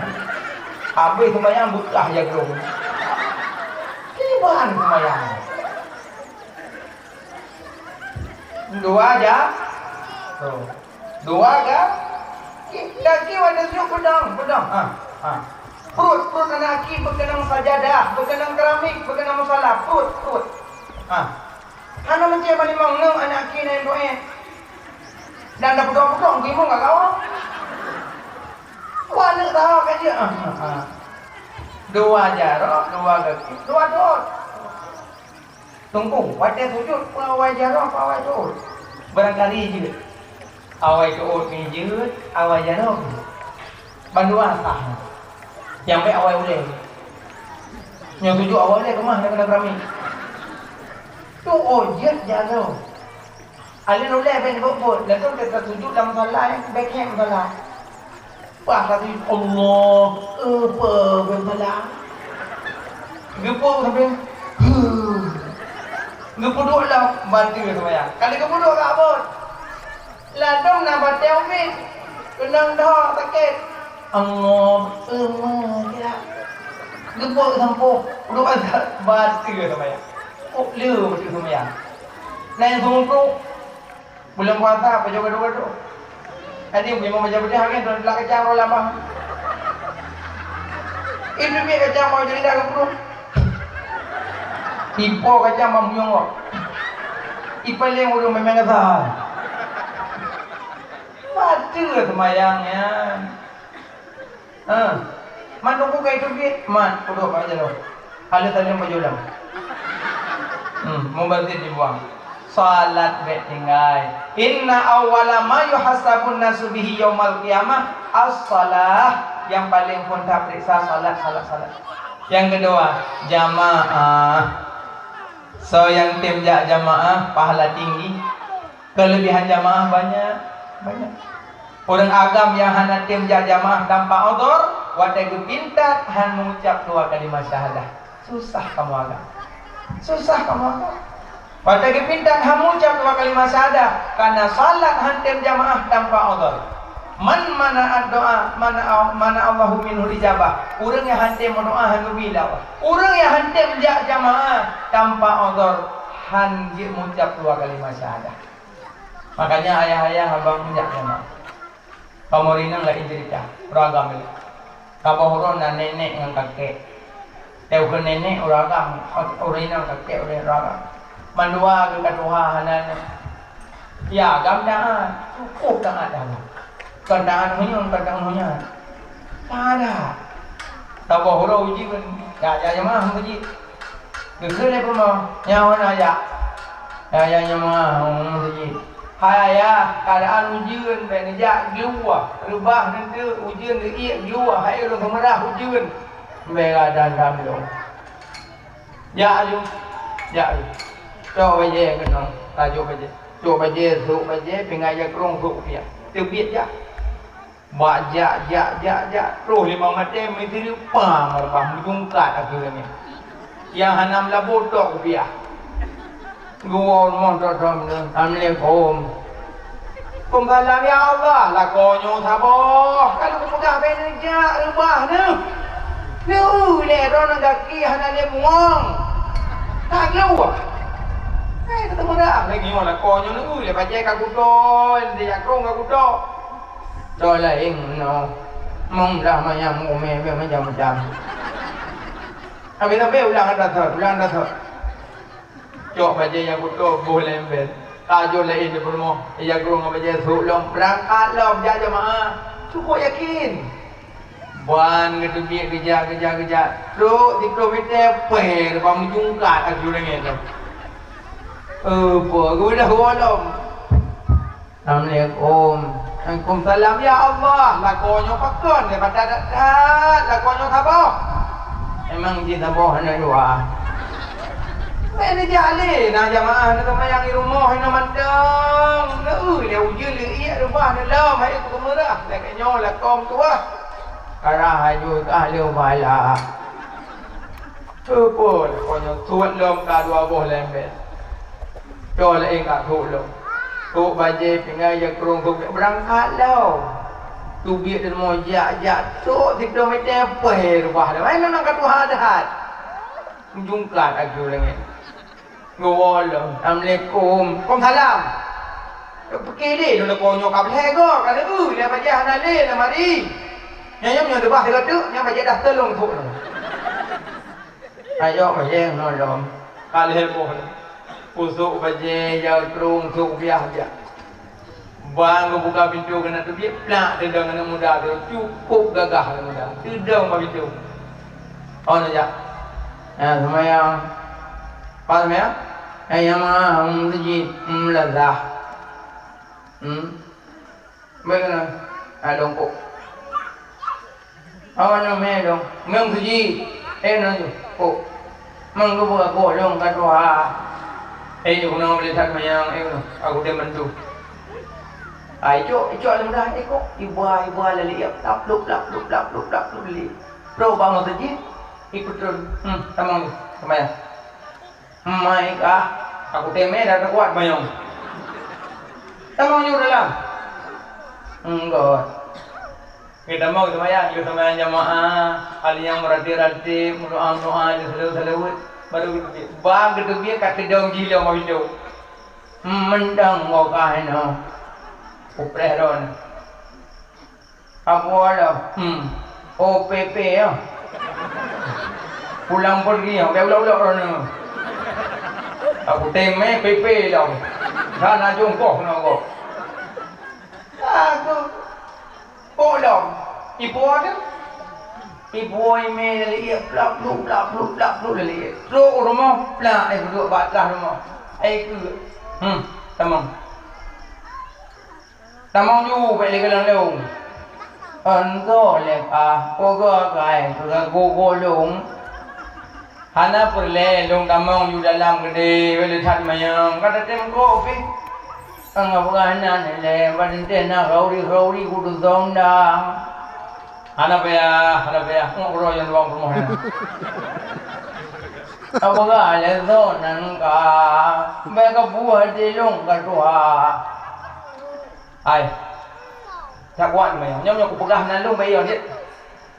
Habis sembahyang bekah je tu. Kiban sembahyang. Dua ja-, oh. Dua ga-, ki-, kaki wadah sujud pedang, pedang. Ha, ha. Perut, perut anak aki bekenang sajadah, bekenang keramik, bekenang musala, perut, perut. Ha. Hana mencet malimong neu anak aki na doa. Dan dah pudong-pudong, gimong gak kawan. Wah, aneuk tawa kat dia. Ha, ha, ha. Dua jaroe, dua kaki, dua dot. Teungku, watèe sujud, peue awai jaroe, peue awai teuôt? Barangkali jeuet. Awai teuôt nyan jeuet, awai jaroe jeuet. Bandua sah. Nyang bèk awai ulèe. Nyoe sujud awai ulèe keumah, na keunong keramik. Teuôt jeuet jaroe. Alèh ulèe bèk bot-bot, langsung ka sujud lam musala, bèk hèk musala. Pas laju Allah, eh, peue geupeula? Geupeu sampai, huh. Geupeuduek lam bateu seumayang. Ka lheueh geupeuduek ka abot. Ladôm na batèe ubit. Keunong dhoe sakét. Allah, eh, meukirak. Geupeu sampoe, peuduek bateu seumayang. Kok le bateu seumayang. Na nyang seumeukruk. Bulan puasa, pajoh gadoh-gadoh. Tadi imum baca Fatihah kan, tuan tulak kacang orang lamah. Itu pih kacang mau jadi dah kepuluh. Ipo kacang mau muyong kok. Ipaléng ureueng memang kata. Mati lah sembahyang nyan. Ha. Man tunggu kai teubiet, mat, pudok kat jalan. Hala salim baju lam. Hmm, mubazir dibuang. Salat bèk tinggai. Inna awwala ma yuhasabun nasu bihi yaumal qiyamah as-salah. Yang paling phon tapeuriksa salat, salat, salat. Yang kedua, jamaah. Soe nyang tem jak jamaah, pahala tinggi. Kelebihan jamaah banyak, banyak. Ureueng agam nyang hana tem jak jamaah tanpa udhur, watèe geupintat han meuucap dua kalimat syahadah. Susah kamoe agam. Susah kamoe agam. Watèe geupintat han meuucap dua kalimat syahadah, karena salat han tem jamaah tanpa udhur. Man mana'ad du'a, mana, mana Allahu minhu ijabah. Ureueng nyang han tem meudoa han geubri lé Allah. Ureueng nyang han tem jak jamaah tanpa udhur, han jeuet meuucap dua kalimat syahadah. Makanya ayah-ayah abang jak jamaah. Kamoe rinang laén cerita, ureueng agam ilèe. Saboh uroe na nenek ngon kakek. Teuh keu nenek ureueng agam, ureueng inong kakek ureueng agam. Mandua geuh ka tuha hana nyoe. Ya, agam taat, cukup taat dah. Kon taat meunyoe, kon taat meunyoe. Taat. Saboh uroe ujeuen, ya, ya, jamaah meuseujid. Geukheun lé peurumoh, nyan hana jak. Ya, ya, jamaah meuseujid. Hai ayah, keuadaan ujeuen bèk neujak geuwa, reubah neuteuek ujeuen geuiek geuwa, hai ureueng seumeurah ujeuen. Bèk gadang-gadang lom. Jak laju, jak laju. Cok bajèe keunong, tajok bajèe. Cok bajèe, sôk bajèe, pingai jakrong, sôk kupiah. Teubiet jak. Bak jak, jak, jak, jak, troh limong watèe meuteuri pam reubah meujungkat ateueh langèt. Nyang hana meulabô tok kupiah. Geuwoe rumoh tok-tok meunan, "Assalamualaikum." "Waalaikumsalam, ya Allah, lakoe nyoe saboh, ka lôn peugah bèk neujak reubah neuh. Neueu lé droeneuh gaki hana lé mueng." Ka geuwoe. Eh, teuma Dah lagi nyoe lakoe nyoe neu lé bajèe ka kuto, di jakrong ka kuto. Toh laén nyoe. Mong dah manyam umé macam-macam. Habis sampai ulang dah thot, ulang dah thot. Cok bajèe nyang kuto boh lé embel. Tajok laén di peurumoh, di jakrong ngon bajèe sôk lom, beurangkat lom jak jeumaáh. Cukup yakin. Ban geuteubiet geujak, geujak, geujak. Trok siplôh meter, peh, leupah meujungkat aju langét tu. Eh, peue geubeudôh geuwolom. Assalamualaikum. Waalaikumsalam. Ya Allah, lakoe nyoe pakon daripada that-that lakoe nyoe saboh. Memang jih saboh hana dua. Bèk neujak lé, na jamaah neuseumayang di rumoh inoe mantong. Neu lé ujeuen leuiek reubah neulom, hai peue meurah. Lagèe nyoe lakoe meutuwah. Karah aju ka lheueh bala. Teupeu lakoe nyoe suet lom ka dua boh lembek. Cok laén ka trok lom. Trok bajèe pinggai jakrong trok beurangkat lom. Teubiet deungon jak-jak trok siplôh meter peh reubah lom. Hai nyoe ka tuha that. Meujungkat aju langét. Geuwoe lom. Assalamualaikum. Waalaikumsalam. Pike lé lôn lakoe nyoe ka beuhe goe, ka lheueh lé bajèe hana lé lamari. Nyan nyoe meunyoe teubah sigoe teuk, nyan bajèe dah teulông trok lom. Ayo bajèe ngon lom. Ka lheueh boh lom. Pusok bajèe, jakrong, sôk biah jak. Ban geubuka pintoe keunan teubiet plak teudong aneuk muda tu, cukup gagah aneuk muda. Teudong bak pintoe. Oh, neujak. Ya, seumayang. Pat seumayang? Eh, nyang ma, hmm, sujud, hmm, lazah. Hmm. Baik keunan. Hai longkok. Awak nyoe mé dong, meung suci. Eh, nyoe ju. Oh. Meung geupeue goh lôn ka tuha. Eh, ju keunoe boleh that manyang, eh, keunoe. Aku dem bantu. Ah, icok, icok lam dah, eh, kok. Iba, iba lali, ya. Plap, plup, plap, plup, plap, plup, plap, plup, lali. Bro, bangun sujud. Ikut turun. Hmm, tamong ju. Seumayang. Mai kah, aku temé dah teukuat mayong. Tamong ju dalam. Enggak. Geutamong seumayang, geutamong seumayang jamaah, hal nyang meuratéb-ratéb, meudoa-meudoa, geusaleuet-saleuet, baru geuteubiet. Ba geuteubiet ka teudong jih lom bak pintoe. Mantong goh ka hinoe. Kupreh droeneuh. Abu Allah, hmm. Oh, P P ya. Pulang pergi ya, bèk ulok-ulok droeneuh. Aku temé P P dah. Sana jongkoh na kok. Aku pulang. Ibu ada. Ibu ime dari ia plak pluk, plak pluk, plak pluk dari ia. Trok rumoh, plak, eh, duduk bak atas rumoh. Ai ke. Hmm, tamong. Tamong ju bèk lé keuleung lôn. Ôn goe lé kah, peugah keuhai keu gogo lôn. Hana peureulèe lôn tamong ju dalam keudè, bèk lé that manyang, ka tatem kok pih. Ka peugah nan lé, ban teuntèe na khauri-khauri kudeung dang. Hana payah, hana payah, ngok keudroe nyang luwang peurumoh nyan. Ka peugah lé soe nan ka, bèk kapuih até lôn ka tuha. Hai. That kuat manyang. Nyoe, nyoe kupeugah nan lôn bèk ion jeuet.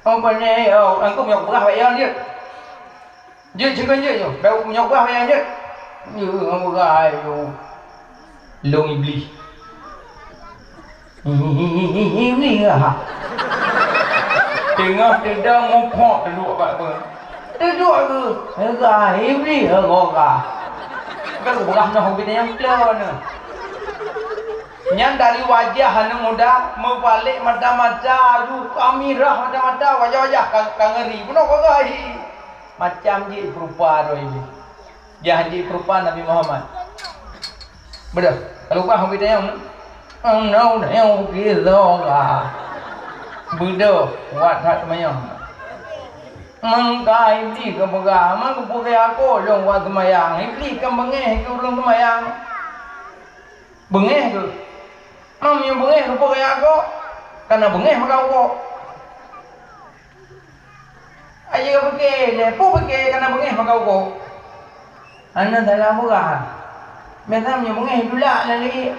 Oh, pane, oh, anggum nyoe kupeugah bèk ion jeuet. Jeuet, jeuet, jeuet, jeuet. Bèk nyoe kupeugah bèk ion jeuet. Jeuet, nyoe peugah, ayo. Lôn Iblih. Iblih ha. Teungoh teudong muphok teuduek bak peue. Teuduek geuh, heuga Iblih heuga. Kan ulah noh ubit nyang klo nyoe. Nyan dari wajah aneuk muda meubalek mata-mata, aduh, ka mirah mata-mata, wajah-wajah ka, ka ngeri. Bunoe ka gahi. Macam jih peurupa droe Iblih. Jah jih peurupa Nabi Muhammad. Beudôh, ka lupa ubit nyang. Em, nau, nau, kizoe lah. Beudôh, kuat that teumanyong. Mangka Iblih geupeugah, "Man geupeugah aku lôn wat seumayang? Iblih kan beungéh keu ureueng seumayang." Beungéh keu? Man meunyoe beungéh geupeugah aku, kana beungéh maka uroe. Aja pike lé, peue pike kana beungéh maka uroe. Hana salah peugah. Biasa meunyoe beungéh dulak lé,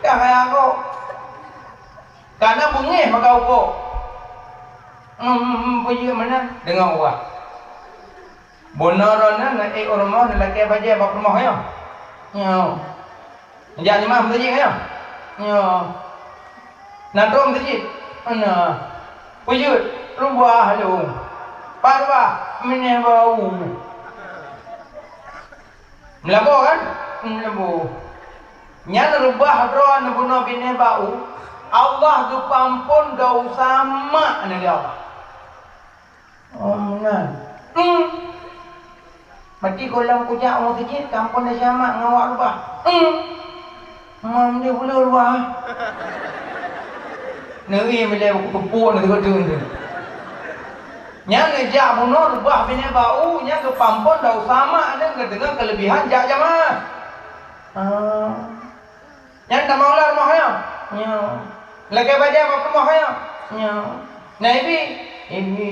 ka kaya aku. Kana beungéh maka uroe. Hmm, hmm, hmm, peue jeuet meunan? Deungoe ubah. Bunoe droeneuh neuék u rumoh neulakée bajée bak rumoh nyoe. Nyoe. Jak jeumaah meuseujid nyoe. Nyoe. Na droe meuseujid. Ana. Peujeuet reubah lom. Pat reubah? Binéh bak u. Meulaboh kan? Meulaboh. Nyan reubah droe neubunoe binéh bak u, Allah geupeuamphon desya mak neuh lé Allah. Oh, meunan. Hmm. Mati gohlom kujak u meuseujid, kampông desya mak ngon awak reubah. Hmm. Mam di bulu reubah. Neuri milée buku tupuk na sigoe teun. Nyan neujak bunoe reubah binéh bak u, nyan geupeuamphon desya mak neuh, geudeungoe keuleubihan jak jamaah. Ah. Nyan tamong lom rumoh nyoe. Nyoe. Lakée bajée bak rumoh nyoe. Nyoe. Na ibi? Ibi.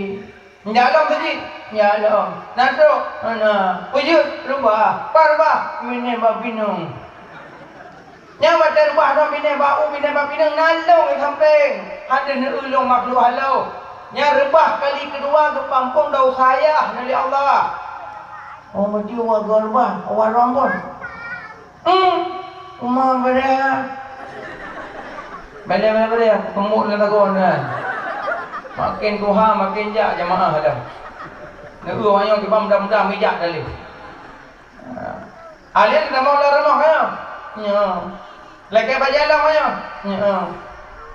Jak lom seujid? Jak lom. Na trok? Na. Peujeuet reubah? Pat reubah? Binéh bak pineung. Nyan watée reubah droe binéh bak u, binéh bak pineung, na lôn di sampéng. Hadeuh neueu lôn makhluk halo. Nyan reubah kali keudua geupeuamphon desya ayah neuh lé Allah. Oh, meuti wa goe reubah, wa droe amphon. Hmm, uma beuréh. Beuréh, beuréh, beuréh. Keumbot lam lagoe nyan. Maken tuha, maken jak jamaah dah. Neu-eu awak nyoe kiban muda-muda meujak daleh. Ha. Alien tamong lam rumoh nyoe. Nyoe. Lakée bajée lom nyoe. Nyoe.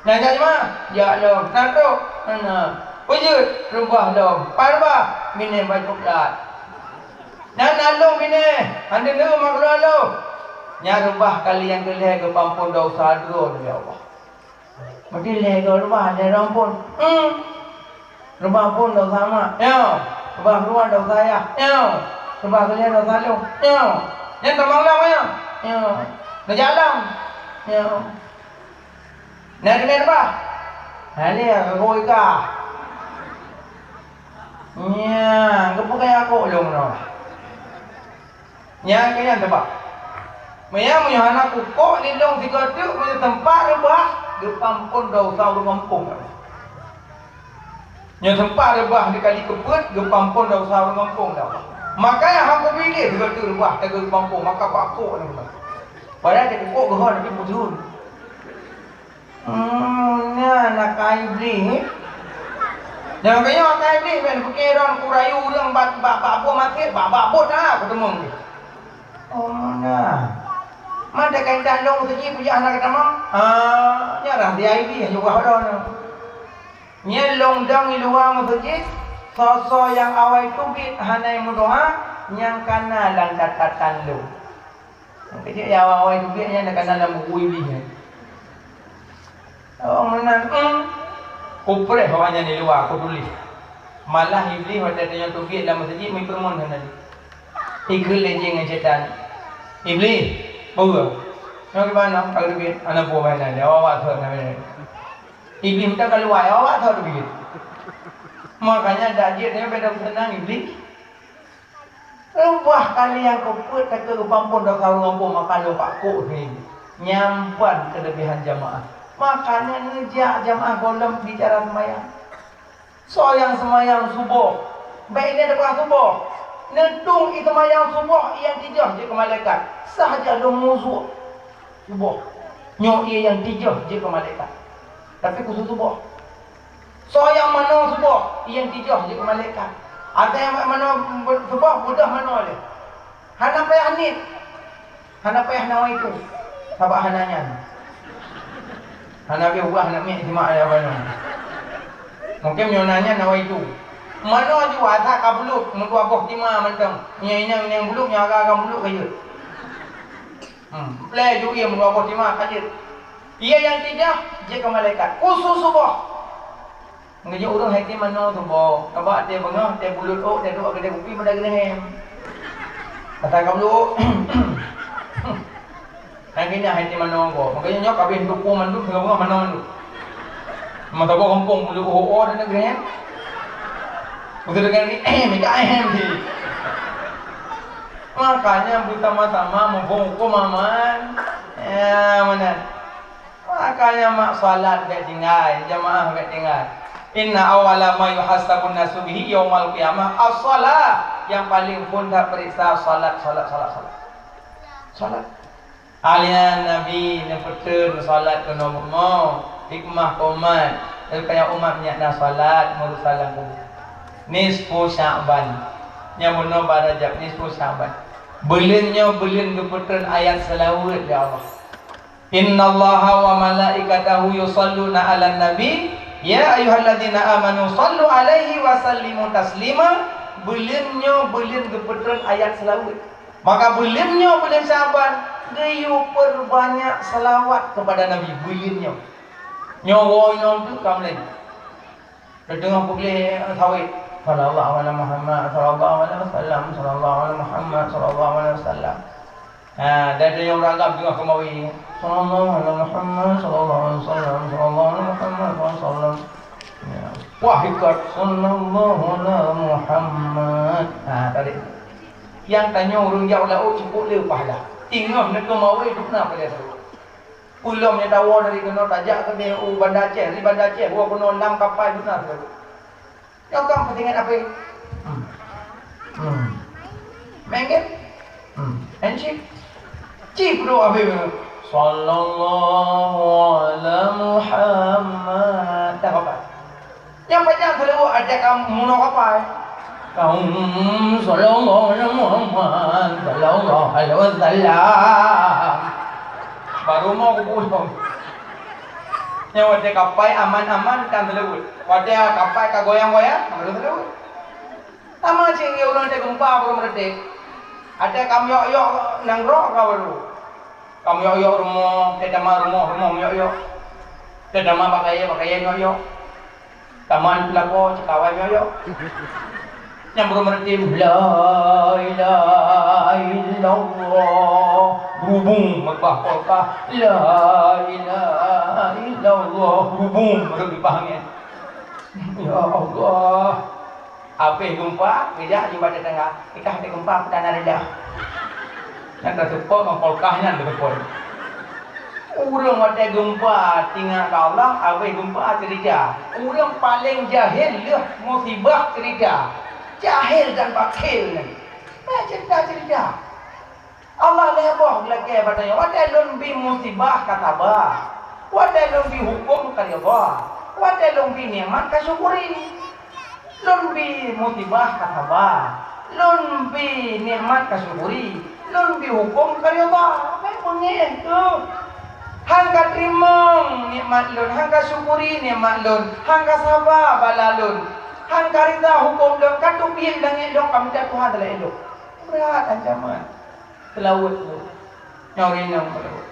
Na jak jamaah? Jak lom. Na trok? Na. Peujeuet reubah lom. Pat reubah? Binéh bak coklat. Nyan na lôn binéh, hana neueu makhluk lôn. Nyan reubah kali nyang keu lhée geupeuamphon desya droe lé Allah. Meuti lhée goe reubah, lhée droe amphon. Hmm. Reubah amphon desya mak. Nyoe. Reubah keudua desya ayah. Nyoe. Reubah keu lhée desya lôn. Nyoe. Nyan tamong lom nyoe. Nyoe. Neujak lom. Nyoe. Na teumé reubah? Hana lé, ka goi ka. Nyan, geupeugah akok lôn nyoe. Nyan keu nyan teubak. Meunyoe, meunyoe hana kukok lé lôn sigoe teuk, meunyoe teumpat reubah, geupeuamphon desya ureuëng gampông. Nyoe teumpat reubah di kali keupeuet, geupeuamphon desya ureuëng gampông dah. Maka nyang hana kupiléh sigoe teuk reubah, teuk geupeuamphon, maka kuakok lôn. Padahai teukok geuhon, tapi bujur. Hmm, nyan akai Iblih. Nyang keu nyoe akai Iblih, ben pike droe kurayu ureuëng bak, bak, bak buet maté, bak, bak buet na kuteumeung. Oh, na. Man teuka intat lôn siji peujah na keutamong. Ah, nyan rahsia Iblih, yue wah droe nyoe. Nyan lôn dong i luwa meuseujid, soe-soe nyang awai teubiet hana meudoa, nyang kana lam catatan lôn. Keuneuk awai-awai teubiet nyan kana lam buku Iblih nyan. Oh, meunan, hmm. Kupreh awak nyan di luwa, kutuléh. Malah Iblih watée tanyoe teubiet lam meuseujid, meupeureumeun hana lé. Ikheun lé jih ngon syaitan, "Iblih, peue? Nyoe kiban nyoe ka teubiet, hana peue hana lé, awak-awak thon hana lé." Iblih meuta ka luwai, awak-awak thon teubiet. Makanya dak jeuet nyoe beda meuseunang Iblih. Reubah kali nyang keupeuet ka geupeuamphon desya ureuëng gampông maka lôn pakok nyoe. Nyan ban keuleubehan jamaah. Makanya neujak jamaah gohlom bicara seumayang. Soe nyang seumayang suboh, bék lé teupeugah suboh. Neutong ie seumayang suboh, ie nyang tijoh jeuet keu malaikat. Sah jak lôn musoh suboh. Nyoe ie nyang tijoh jeuet keu malaikat. Tapi khusos suboh. Soe nyang manoe suboh, ie nyang tijoh jeuet keu malaikat. Ada nyang manoe suboh, beudôh manoe lé. Hana payah niet. Hana payah nawaitu. Sabab hana nyan. Hana payah ubah aneuk miet simak lé abang nyoe. Mungken meunyoe na nyan nawaitu. Manoe ju asa ka bulut, meudua boh tima mantong. Nyang inong-inong bulut, nyang agam-agam bulut ka jeuet. Hmm, plé ju ie meudua boh tima ka jeuet. Ie nyang tijoh jeuet keu malaikat. Khusos suboh. Meunyoe ureuëng hai tém manoe suboh, kaba tém beungoh, tém bulut ôk, tém duek keudeh kupi meuda geureuhem. Kata ka bulut ôk. Hai keunan hai tém manoe gob. Makanya nyoe kabeh tupo mandum, singoh beungoh manoe mandum. Masa boh gampông bulut ôk, ôk dan geureuhem. Beutôi dengan ni, eh, mega ehem sih. Makanya beutama-tama muphom huköm aman. Ya, mana? Makanya mak salat bék tinggai, jamaah bék tinggai. Inna awwala ma yuhasabun nasu bihi yaumal qiyamah as-shalah. Yang paling phon that peuriksa salat, salat, salat, salat. Salat. Alian Nabi neupeutrön salat keunoe bunoe, hikmah keu umat, supaya umat nyak na salat meureusalam kubu. Nisfu Sya'ban. Nyang bunoe ba Rajab, nisfu Sya'ban. Buleuen nyoe buleuen geupeutrön ayat seulaweuet lé Allah. "Innallaha wa malaikatahu yusalluna 'alan nabi, ya ayyuhalladzina amanu sallu 'alaihi wa sallimu taslima." Buleuen nyoe buleuen geupeutrön ayat seulaweuet. Maka buleuen nyoe buleuen Sya'ban, geuyue peurbanyak seulaweuet keupada Nabi buleuen nyoe. Nyoe woe inong teuk ka mulai. Teudeungoe peugleh sawét, "Sallallahu ala Muhammad, sallallahu alaihi wasallam, sallallahu ala Muhammad, sallallahu alaihi wasallam." Ha, dan teudeungoe ureueng agam teungoh keumawi, "Sallallahu ala Muhammad, sallallahu alaihi wasallam, sallallahu ala Muhammad, sallallahu alaihi wasallam." Ya. Wah, ikat, "Sallallahu ala Muhammad." Ha, tadi. Nyang tanyoe ureueng jak u laôt cukôp lé pahala. Teungoh neukeumawi dum na pahala. Peulom nyang tawoe dari keunoe tajak keudeh u Banda Aceh, di Banda Aceh, woe keunoe lam kapai beuna. Nyoe kan peutinggai api. Hmm. Hmm. Mengget. Hmm. Enci. Ci peuduek api. Sallallahu ala Muhammad. Dah apa? Nyang panyang seulaweuet até ka meunoe kapai. Kaum sallallahu alaihi Muhammad sallallahu alaihi wasallam. Baru mau kupulang. Nyang watèe kapai aman-aman kan seulaweuet. Watèe kapai ka goyang-goyang, baru seulaweuet. Sama cit ngon ureueng watèe geumpa baru meureutek. Até ka meuyok-yok nanggroe ka baru. Ka meuyok-yok rumoh, teutamah rumoh, rumoh meuyok-yok. Teutamah bak kayèe, bak kayèe meuyok-yok. Taman Pelago, Cikawai meuyok-yok. Nyang baru meureutim, "La ilaha illallah." Berubung meubah polka, "La ilaha illallah." Berubung meureutim angèn. Ya Allah. Abéh geumpa, geujak jibat tetangga. Ikah watèe geumpa, peue tanda reda. Nyan ka seupôt ngon polkah nyan beuteupeue. Ureueng watèe geumpa teuingat keu Allah, abéh geumpa ceurita. Ureueng paleng jahil lheueh musibah ceurita. Jahil dan bakhil nyan. Bèk ceurita-ceurita. Allah lhèe boh geulakèe bak tanyoe, watèe lôn bi musibah ka saba, watèe lôn bi hukôm ka ridha, watèe lôn bi nikmat ka syukuri. Lôn bi musibah ka saba, lôn bi nikmat ka syukuri, lôn bi hukôm ka ridha. Bèk beungéh teuh. Han ka teurimong nikmat lôn, han ka syukuri nikmat lôn, han ka saba bala lôn, han ka ridha hukôm lôn, ka teubiet langèt lôn, ka mita Tuhan talakèe lôn. Brat ancaman. Seulaweuet tu. Nyoe rinong seulaweuet.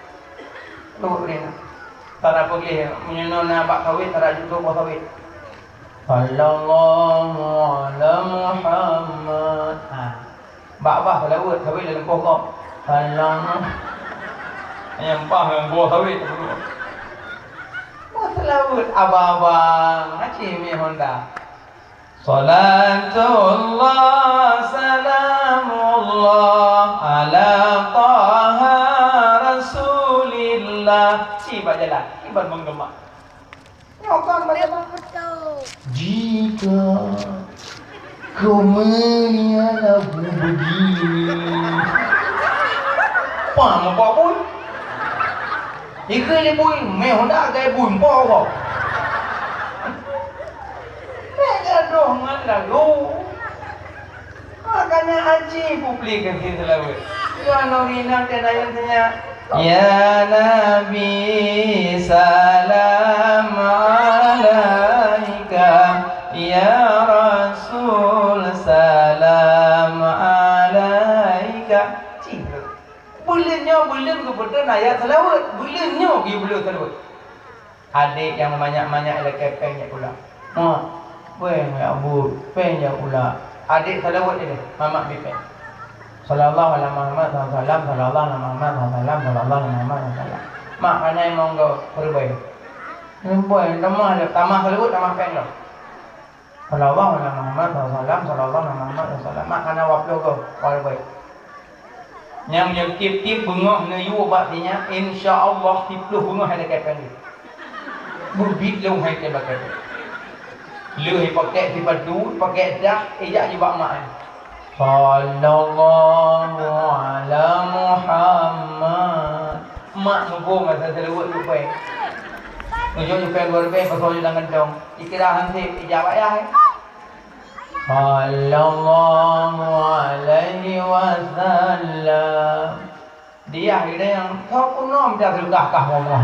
Seulaweuet rinong. Tara peugléh, meunyoe na bak sawét, tara judô boh sawét. Sallallahu ala Muhammad. Ha. Bak bah seulaweuet, sawét lam lumpoh gob. Sallallahu. Nyang bah ngon boh sawét. Bah seulaweuet, abang-abang, aci mi Honda. Salatullah, salamullah, ala Taha Rasulillah. Ci bak jalan, kiban menggema. Nyoe kan balik. Jika kemuliaan aku begini. Paham apa pun? Ikeu lé bui, meh Honda gai bui, empoh Allah. Meh gadoh ngon lagu. Makanya aji publik ganti seulaweuet. Yo, anu rinang dan ayam tanya. Ya Nabi, salam alaika. Ya Rasul, salam alaika. Cih. Buleuen nyoe buleuen geupeutrön ayat seulaweuet. Buleuen nyoe geupeutrön seulaweuet. Adék nyang manyak-manyak ilakèe péng jak pula. Mak, péng jak buet, péng jak pula. Adék seulaweuet ilèe, mamak bi péng. Sallallahu ala Muhammad sallallahu alaihi wasallam, sallallahu ala Muhammad sallallahu alaihi wasallam, sallallahu ala Muhammad sallallahu alaihi wasallam. Mak, hana imong goe, peureubai. Peureubai, tamah lé, tamah seulaweuet, tamah péng lom. Sallallahu ala Muhammad sallallahu alaihi wasallam, sallallahu ala Muhammad sallallahu alaihi wasallam. Mak, hana dua ploh goe, peureubai. Nyang, nyang tiep-tiep beungoh neuyue bak sinyak, insya Allah siplôh beungoh hai lakèe péng jih. Beubiet lôn hai lakèe péng. Lheueh pakèk sipatu, pakèk dah, ijak jibak mak ai. Sallallahu ala Muhammad. Mak muphom masa seulaweuet jipée. Meunyoe jipée dua ribée, pasoe jih lam kantong. Ikira hanseb, ijak bak yah, eh. Sallallahu alaihi wasallam. Di yah geude nyang soe peunoh mita seuleuka kah momoh.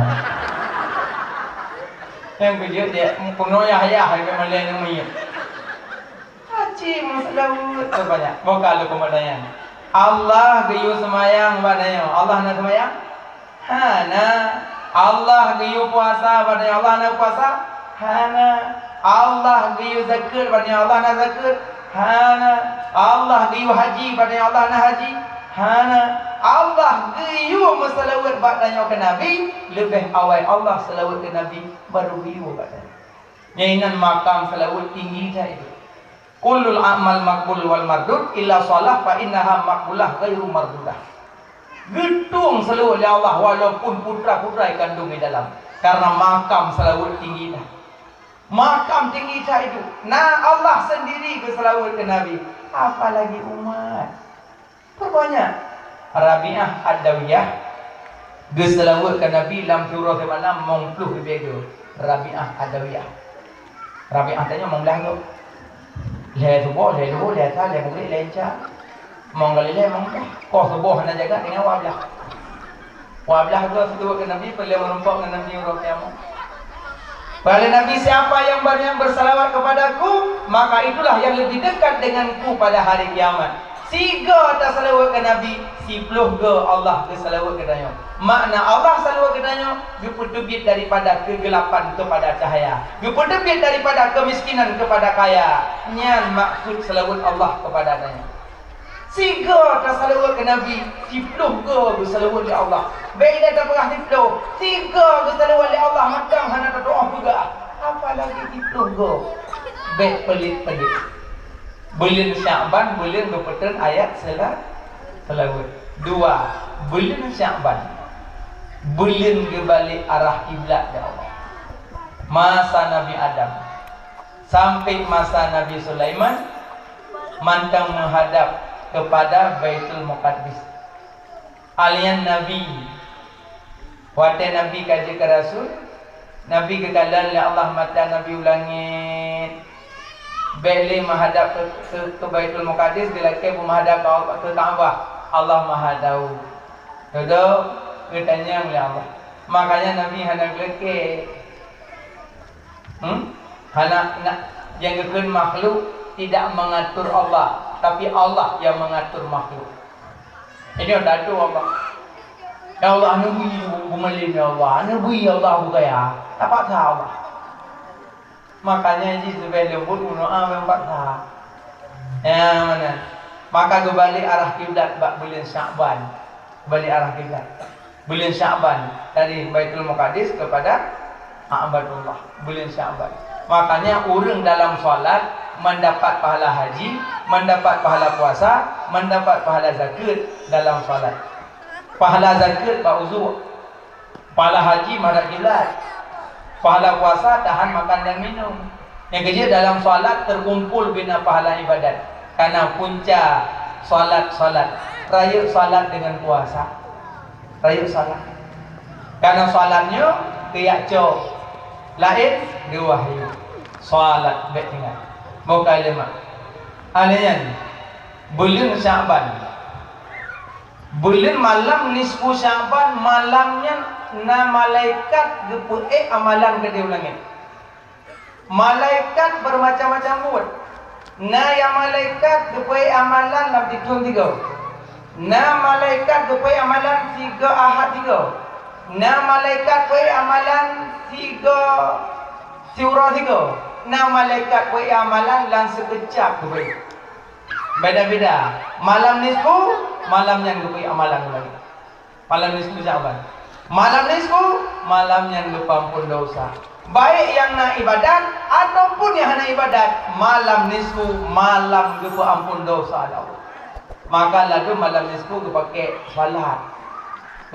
Nyang keujeuet dek peunoh yah-yah, lagée malée nyang miet. Aci meuseulaweuet teubanyak. Boh ka lôn peumandaian. Allah geuyue seumayang bak tanyoe. Allah na seumayang? Hana. Allah geuyue puasa bak tanyoe. Allah na puasa? Hana. Allah geuyue zakeuet bak tanyoe. Allah na zakeuet? Hana. Allah geuyue haji bak tanyoe. Allah na haji? Hana. Allah geuyue meuseulaweuet bak tanyoe keu Nabi, leubeh awai Allah seulaweuet keu Nabi, baru geuyue bak tanyoe. Nyan inan makam seulaweuet tinggi that itu. Kullul a'mal maqbul wal mardud illa shalah fa innaha maqbulah ghairu mardudah. Geutueng seulaweuet lé Allah walaupun putra-putra ikandong di dalam, karena makam seulaweuet tinggi that. Makam tinggi that itu. Na Allah sendiri geuseulaweuet keu Nabi, apalagi umat. Peubanyak. Rabi'ah Ad-Dawiyah geuseulaweuet keu Nabi lam siuroe simalam mong ploh ribée goe. Rabi'ah Ad-Dawiyah. Rabi'ah tanyoe mong blaih goe. Lhée suboh, lhée luhô, lhée asai, lhée maghrib, lhée isya. Mong kali lhée, mong blaih. Koh suboh hana jaga, tinggai dua blaih. Dua blaih goe seulaweuet keu Nabi, peureulée meurumpok ngon Nabi uroe kiamat. Kata Nabi, "Siapa yang banyak bersalawat kepadaku, maka itulah yang lebih dekat denganku pada hari kiamat." Sigoe tasalaweuet keu Nabi, siploh goe Allah geusalaweuet keu tanyoe. Makna Allah salaweuet keu tanyoe, geupeuteubiet daripada keugelapan kepada cahaya, geupeuteubiet daripada keumiskinan kepada kaya. Nyan maksud salaweuet Allah kepada tanyoe. Sigoe tasalaweuet keu Nabi, siploh goe geusalaweuet lé Allah. Bék ilée tapeugah siploh, sigoe geusalaweuet lé Allah mantong hana tatu'oh peugah, apalagi siploh goe. Bék pelit-pelit. Buleuen Syakban buleuen geupeutrön ayat sela-, seulaweuet. Dua, buleuen Syakban buleuen geubalek arah kiblat lé Allah. Masa Nabi Adam sampai masa Nabi Sulaiman mantong meuhadab keupada Baitul Muqaddis. Alian Nabi, watée Nabi ka jeuet keu rasul, Nabi geukalon lé Allah mata Nabi u langét. Bék lé meuhadab keu, keu, keu Baitul Muqaddis, geulakée beumeuhadab keu, keu Ka'bah. Allah Maha Tahu. Dudoe geutanyong lé Allah. Makanya Nabi hana geulakée. Hmm? Hana, na, nyang geukheun makhluk tidak mengatur Allah, tapi Allah yang mengatur makhluk. Ini dah tu Allah. Ya Allah, aneuk bui bumalém, ya Allah, aneuk bui, ya Allah, bukaya. Tapaksa Allah. Makanya jih leubeh leumbut meudoa meumpaksa. Ya, mana? Maka geubalek arah kiblat bak buleuen Syakban. Balik arah kiblat. Buleuen Syakban dari Baitul Muqaddis kepada Ka'batullah. Buleuen Syakban. Makanya ureuëng dalam salat mendapat pahala haji, mendapat pahala puasa, mendapat pahala zakeuet dalam salat. Pahala zakeuet bak uzuk. Pahala haji menghadap kiblat. Pahala puasa tahan makan dan minum. Nyang keujeuet dalam salat terkumpul bina pahala ibadat. Karena punca salat-salat. Rayeuk salat dengan puasa. Rayeuk salat. Karena salat nyoe keuyak cok. Laén geuwahyu. Salat bék tinggai. Bukai lemak. Alaian. Buleuen Syakban. Buleuen malam nisfu Syakban, malam nyan na malaikat geupeuék amalan keudéh u langét. Malaikat beumacam-macam buet. Na nyang malaikat geupeuék amalan lam sithon sigoe. Na malaikat geupeuék amalan sigoe Ahad sigoe. Na malaikat peuék amalan sigoe siuroe sigoe. Na malaikat peuék amalan lam sikeucap geupeuék. Beda-beda. Malam nisfu, malam nyan geupeuék amalan lagée. Malam nisfu Syakban. Malam nisfu, malam nyan geupeuampon dosa. Baik nyang na ibadat ataupun nyang hana ibadat, malam nisfu, malam geupeuampon dosa lé Allah. Maka ladôm malam nisfu geupaké salat.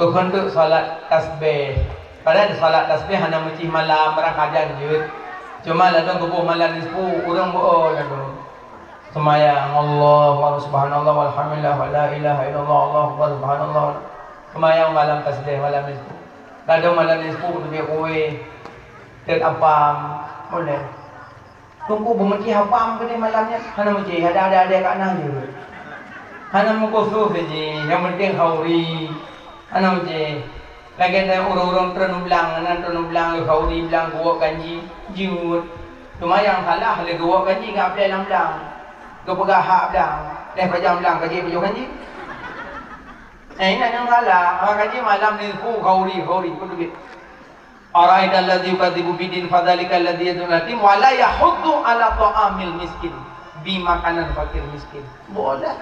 Bukon teuk salat tasbih. Padahai salat tasbih hana meucih malam, barang kajan jeuet. Cuma ladôm geuboh malam nisfu, ureuëng beu-o ladôm. Seumayang, Allahu Akbar, subhanallah, walhamdulillah, wa la ilaha illallah, Allahu Akbar, subhanallah. Seumayang malam tasbih, malam nisfu. Ladôm malam nisfu teubiet kueh, teubiet apam, boleh. Teungku beumeucéh apam keudeh malam nyan, hana meucéh, ada-ada-ada kat na jeuet. Hana meukusoh saji, nyang penting khauri. Hana meucéh. Lagèe na ureueng-ureueng treun u blang, na treun u blang lé khauri blang geuwok ganji, jeuet. Cuma nyang salah lé geuwok ganji geuaplai lam blang. Geupeugah hak blang, lheuh pajan blang ka jeuet pajoh ganji. Eh, inan nyang salah. Hana ganji malam nisfu khauri, khauri, peuteubiet. Ara'aital ladzi yukadzibu biddin fadzalikal ladzi yadu'ul yatim wa la yahuddu ala ta'amil miskin. Bi makanan fakir miskin. Boleh.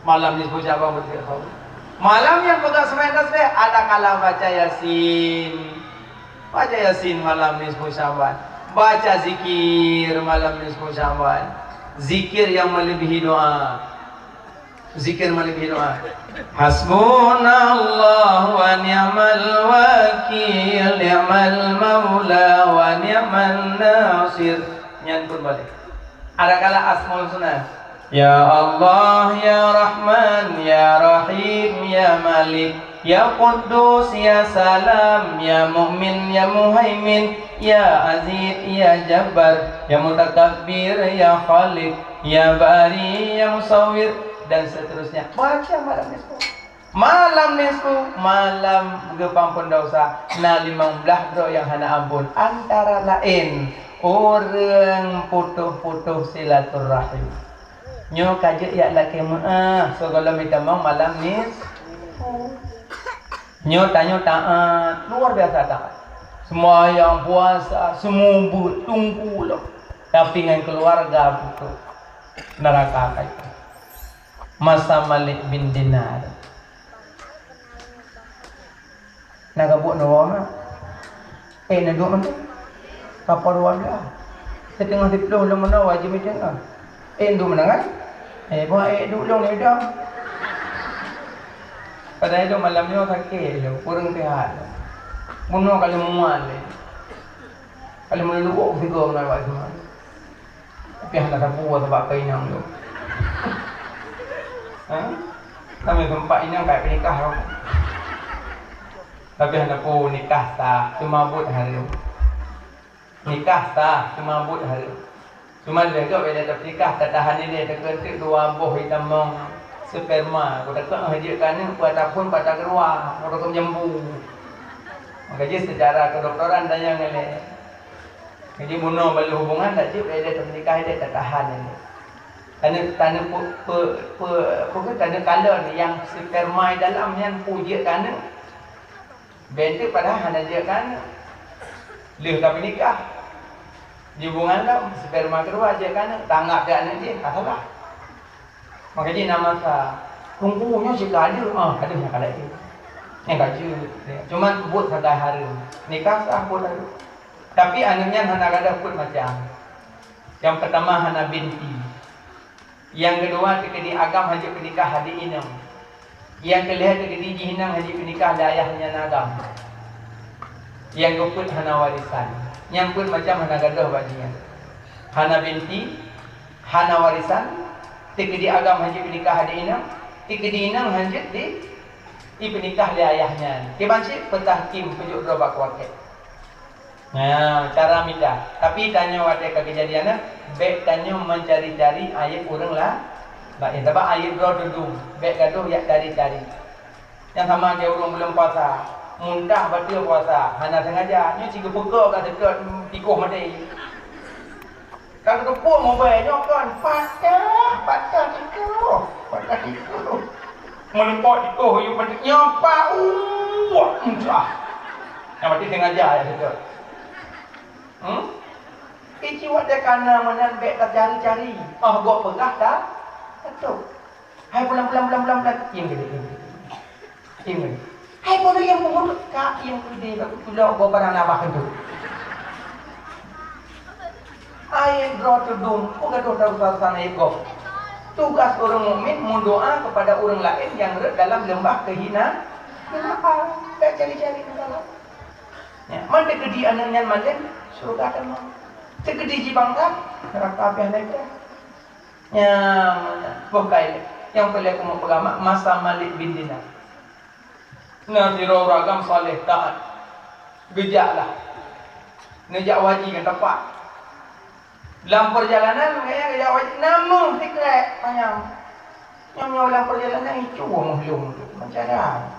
Malam nisfu Sya'ban beuteubiet khauri. Malam nyang peugah seumayang tasbih, ada kala baca Yasin. Baca Yasin malam nisfu Sya'ban. Baca zikir malam nisfu Sya'ban. Zikir yang melebihi doa. Zikir meuleubeh doa. Hasbunallah wa ni'mal wakil, ni'mal maula wa ni'man nasir. Nyan pun boleh. Ada kala Asmaul Husna. Ya Allah, ya Rahman, ya Rahim, ya Malik, ya Quddus, ya Salam, ya Mukmin, ya Muhaimin, ya Aziz, ya Jabbar, ya Mutakabbir, ya Khaliq, ya Bari, ya Musawwir, dan seterusnya. Baca malam nisfu. Malam nisfu, malam geupampon dosa. Na limong blaih droe nyang hana ampon. Antara laén, ureueng putôh-putôh silaturahim. Nyoe ka jeuet jak lakée meuáh, sigohlom jitamong malam nisfu. Nyoe tanyoe taát, luar biasa taát. Seumayang, puasa, seumeubeuet, teungku lom. Tapi ngon keuluwarga putôh. Neuraka ka jeuet. Masa Malik bin Dinar. Na gabuek neuwoe ma? Eh, neuduek mantong. Kapal dua belas. Siteungoh siplôh lom meunoe wajéb meuteungoh. Eh, neuduek meunan kan? Eh, buat eh duek lôn neuduek. Padahai lôn malam nyoe sakét lôn, kureueng sihat lôn. Bunoe ka lheueh mual lé. Ka lheueh meululuk sigoe meunan bak seumayang. Tapi hana sapeue sabab keu inong tu. Ha? Kami sempat inong kat peunikah tu. Tapi hana peue nikah sah, cuma buet hareuem. Nikah sah, cuma buet hareuem. Cuma lheueh gob ilèe tapeunikah, tatahan ilèe takeunteuek dua boh itamong sperma, ku takeuek jeuet keu aneuk, peue ataphon, peue atakeurua, ku takeuek jambu. Maka jih secara kedokteran tanyong ilèe. Jadi bunoe bak lheueh hubungan dak jeuet ilèe tapeunikah ilèe tatahan ilèe. Taneuk, taneuk pe, pe, pe, pe, taneuk kalon nyang sperma dalam nyan peue jeuet keu aneuk. Bentuk padahai hana jeuet keu aneuk. Lheueh ka peunikah. Di hubungan lom sperma keudua jeuet keu aneuk, tanggap keu aneuk jih, ka salah. Maka jih na masa, teungku nyoe cit ka adeuh, ah, adeuh nyang ka laén. Nyang ka jeuet. Cuman buet sagai hareuem. Nikah sah buet hareuem. Tapi aneuk nyan hana gadôh peuet macam. Nyang peutama hana binti. Nyang keudua teukeudi agam hana jeuet peunikah adék inong. Nyang keulhèe teukeudi jih inong hana jeuet peunikah lé ayah nyan agam. Nyang keupeuet hana warisan. Nyang peuet macam hana gadôh bak jih nyan. Hana binti, hana warisan, teukeudi agam hana jeuet peunikah adék inong, teukeudi inong hana jeuet di, dipeunikah lé ayah nyan. Kiban cit peutahkim peujok droe bak kuakét. Nah, cara mita. Tapi tanyoe watèe ka keujadian nyan, bèk tanyoe meucari-cari aéb ureueng la-, laén. Sabab aéb droe teudum, bèk gadôh jak cari-cari. Nyang sama jih ureueng buleuen puasa, muntah bateue puasa, hana sengaja, nyoe sigeupeuko ka seutôt tikoh maté. Ka geuteupeue mobile nyoe kon, patah, patah tikoh, patah tikoh. Meuleumpok tikoh yue penting nyoe pa uwak muntah. Nyang berarti sengaja ya seutôt. Hmm? Ici watèe kana meunan bèk tacari-cari. Oh, gok peugah ta, beutôi. Hai pulang, pulang, pulang, pulang, pulang. Iem keudeh, iem keudeh. Iem keudeh. Hai pulang, iem keudeh. Ka iem keudeh, ka kutulak gok barang nabah keudeh. Aéb droe teudum, peue gadôh tarusan aéb gob. Tugas ureueng mukmin meudoa kepada ureueng laén nyang rhot dalam leumbah keuhina-, hinaan. Bèk cari-cari masalah. Ya, man teukeudi aneuk nyan malém, syeuruga tamong. Teukeudi jih bangsat, neuraka pih hana ipeugah. Nyan, boh kai lé. Nyang peureulèe kamoe peugah ma-, masa Malik bin Dinar. Na sidroe ureueng agam saleh, taat. Geujak lah. Neujak haji ngon teumpat. Lam peurjalanan, geujak haji, na meuh sikrek manyam. Nyoe-nyoe lam peurjalanan, icu meuh lôn tu. Macam mana?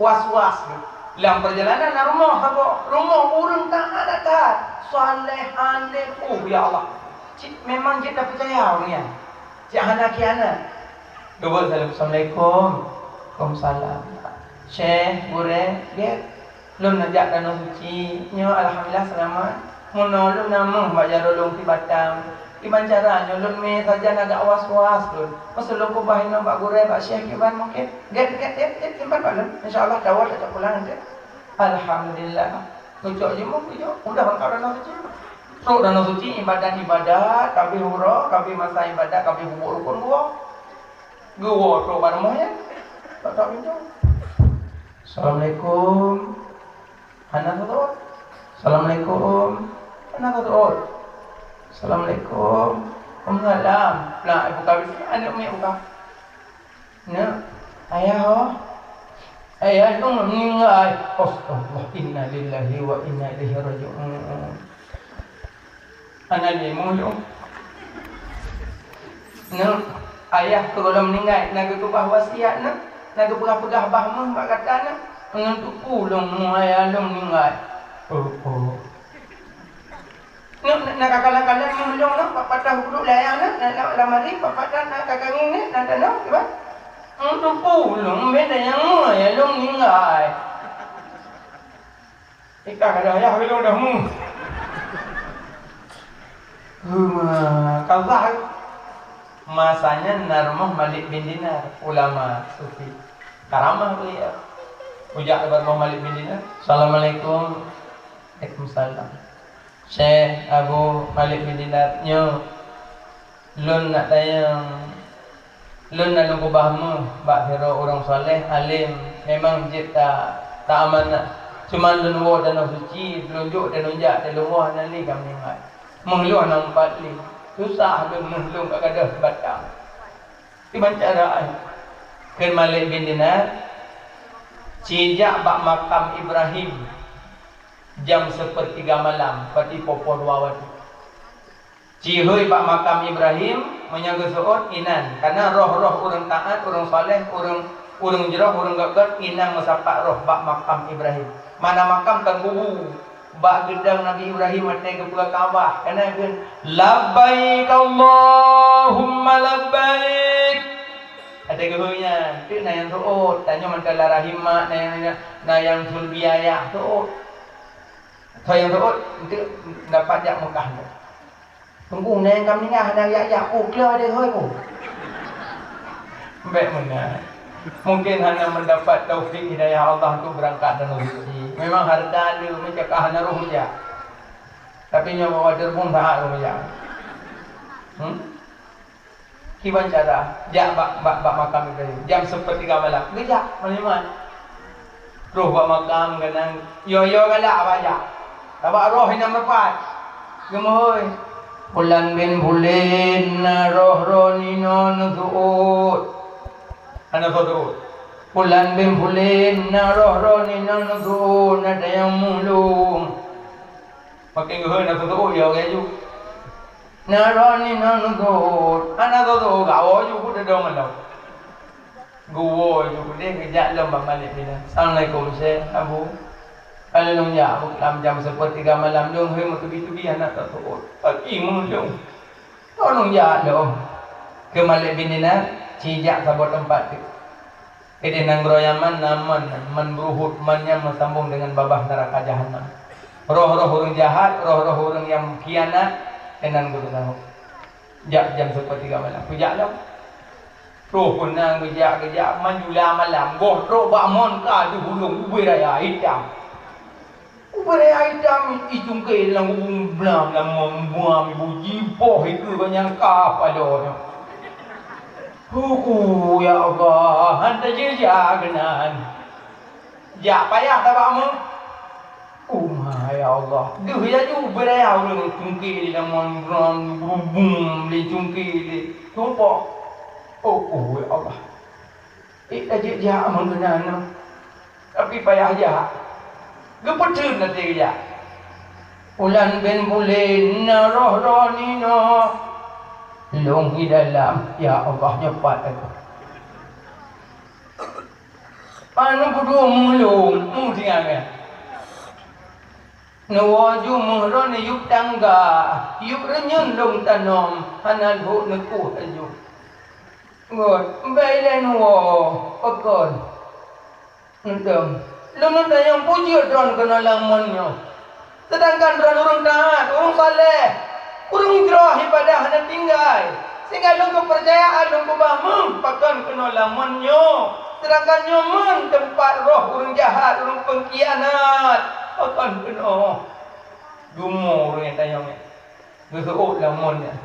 Was-was tu. Lam peurjalanan na rumoh saboh, rumoh ureueng taat that, saleh, alim. Oh, ya Allah. Cit, memang jeuet tapeucaya ureueng nyan. Cit hana khianat. Geubuet salam, "Assalamualaikum." "Waalaikumsalam." "Syekh, gurée, gét. Lôn neujak Danau Suci. Nyoe alhamdulillah seulamat. Meunoe lôn na meuh bak jaroe lôn di Batam. Kiban cara nyoe lôn mé sajan agak was-was lôn. Meuseu lôn keubah inoe bak gurée, bak syekh kiban mungken." "Gét, gét, gét, gét, simpan bak lôn. Insya Allah, dawa tacok pulang nanti." Alhamdulillah. Geucok jimeuh, geucok. Udah lengkap Danau Suci. Trok Danau Suci, ibadat-ibadat, ka abéh uroe, ka abéh masa ibadat, ka abéh peubuet rukon dua. Geuwoe trok bak rumoh nyan. Tok-tok pintoe. "Assalamualaikum." Hana teuôt. "Assalamualaikum." Hana teuôt. "Assalamualaikum." Waalaikumsalam. Lah, buka pintoe, aneuk miet buka. "Neuk, ayah oh. Ayah lôn meuninggai." Astagfirullah, innalillahi wa inna ilaihi raji'un. Hana lé meuh lôn. Neuk, ayah keu gohlom meuninggai, na geukeubah wasiat neuk, na geupeugah-peugah bah meuh bak gata neuk, ngon teungku lôn meuh ayah lôn meuninggai. Oh, oh. Neuk, na, na ka kalon-kalon meuh lôn neuk, bak patah guduk layang neuk, na, na lamari, bak patah na ka kangin neuk, na tanoh, kiban. Ngon teungku lôn, beda nyang meuh ayah lôn meuninggai. Ika kada ayah bilong dah mu. Huma, kazah. Masanya na rumoh Malik bin Dinar, ulama sufi. Karamah beliau. Ujak lé rumoh Malik bin Dinar. "Assalamualaikum." "Waalaikumsalam." "Syekh Abu Malik bin Dinar, nyoe lôn nak tanyong, lôn na lôn keubah meuh bak sidroe ureueng saleh, alem, memang jeuet ta, ta amanah. Cuma lôn woe Danau Suci, lôn jok dan lôn jak, dan lôn woe hana lé ka meuninggai. Meuh lôn hana meupat lé. Susah lôn meuh lôn ka gadôh batang." Kiban cara ai. Kheun Malik bin Dinar, "Cijak bak makam Ibrahim jam sepertiga malam, pati poh-poh dua watèe. Cihôi bak makam Ibrahim, meunyoe geuseuôt inan, karena roh-roh ureueng taat, ureueng saleh, ureueng, ureueng jroh, ureueng gét-gét, inan meusapat roh bak makam Ibrahim. Mana makam kan kubu, bak geudong Nabi Ibrahim watèe geupeugah Ka'bah, karena geukheun, 'Labbaik Allahumma labbaik.'" Watèe geuhôi nyan, teuk na nyang seuôt, tanyoe mantong lam rahim mak, na nyang, na nyang sulbi ayah, seuôt. Soe nyang seuôt, enteuk dapat jak Mekah tu. Teungku, na nyang ka meuninggai hana jak-jak, oh, klo deh hôi, oh. Bèk meunan. Mungkin hana mendapat taufik hidayah Allah tu beurangkat dan rezeki. Memang hareuta le, meucakah hana roh jak. Tapi nyoe bahwa terbong saat roh jak. Hmm? Kiban cara, jak bak, bak, bak makam Ibrahim. Jam sepertiga malam. Geujak, malam Jumat. Troh bak makam, keunan, yo-yo galak bak jak. Sabab roh inong meupat. Geumeuhôi. "Fulan bin Fulan, na roh-roh ninoe neuseuôt." Hana soe seuôt. "Fulan bin Fulan, na roh-roh ninoe neuseuôt, na tayang mulung." Makin geuhôi na seuôt, ya, orang aju. Na roh ninoe neuseuôt, hana seuôt, gawoe ju ku teudong ngon lom. Geuwoe ju ku deh, geujak lom bak Malik bin Dinar. "Assalamualaikum, Syekh Abu. Kalau lôn jak lam jam sepertiga malam lôn, hei, meutubi-tubi hana taseuôt. Pagi meuh lôn. Tolong jak lôn." Keu Malik bin Dinar, cijak saboh teumpat teuk. Keudeh nanggroe Yaman na man, man Bruhud, man nyan meusambong deungon babah neuraka Jahannam. Roh-roh ureueng jahat, roh-roh ureueng nyang khianat, keunan geupeusahoe. Jak jam sepertiga malam, kujak lom. Troh keunan geujak, geujak, man jula malam, goh trok bak mon ka deuh ulông ubé raya itam. Ubé raya itam icungké lam gubong blam lam mon buam ibu jipoh ikeue gobnyan ka paloe nyoe. Huku, ya Allah, han tajak keunan. Jak payah tabak meuh. Uma, ya Allah. Deuh ya ju beuraya ureueng cungké di lam mon bram gubong lé cungké lé. Tumpok. Oh, oh, ya Allah. Eh, tajak jak meuh keunan. Tapi payah jak. Geupeuteun até geujak. Ulan bin Bulén na roh droeneuh nyoe. Lôn di dalam, ya Allah, nyoe pat aku. Pan kudu meulôn, mu tinggai. Neuwoe ju meuh droeneuh yup tangga, yup reunyeun lôn tanom, hana lhok neukoh laju. Ngon, bèk ilèe neuwoe, pakon? Neudong, lôn neutanyong peue jeuet droeneuh keunoe lam mon nyoe. Seudangkan droeneuh ureueng taat, ureueng saleh, ureueng jroh ibadah hana tinggai. Sehingga lôn keupeucayaan lôn keubah meuh pakon keunoe lam mon nyoe. Seudangkan nyoe mon teumpat roh ureueng jahat, ureueng peungkhianat. Pakon keunoe? Dumo ureueng nyang tanyong nyan. Geuseuôt lam mon nyan.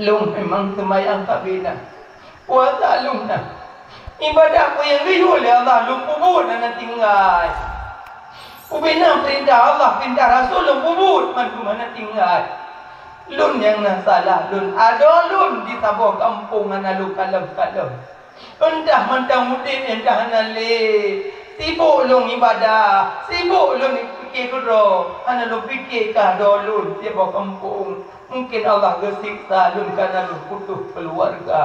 Lôn memang seumayang sabe na. Puasa lôn na. Ibadah peue nyang geuyue lé Allah lôn peubuet hana tinggai. Ubena peurintah Allah, peurintah Rasul lôn peubuet mandum hana tinggai. Lôn nyang na salah lôn. Adoe lôn di saboh gampông hana lôn kalon-kalon. Entah mantong udeb nyang ka hana lé. Sibok lôn ibadah, sibok lôn pike keudroe, hana lôn pike keu adoe lôn sibagoe gampông. Mungken Allah geuseksa lôn kareuna lôn putôh keuluwarga.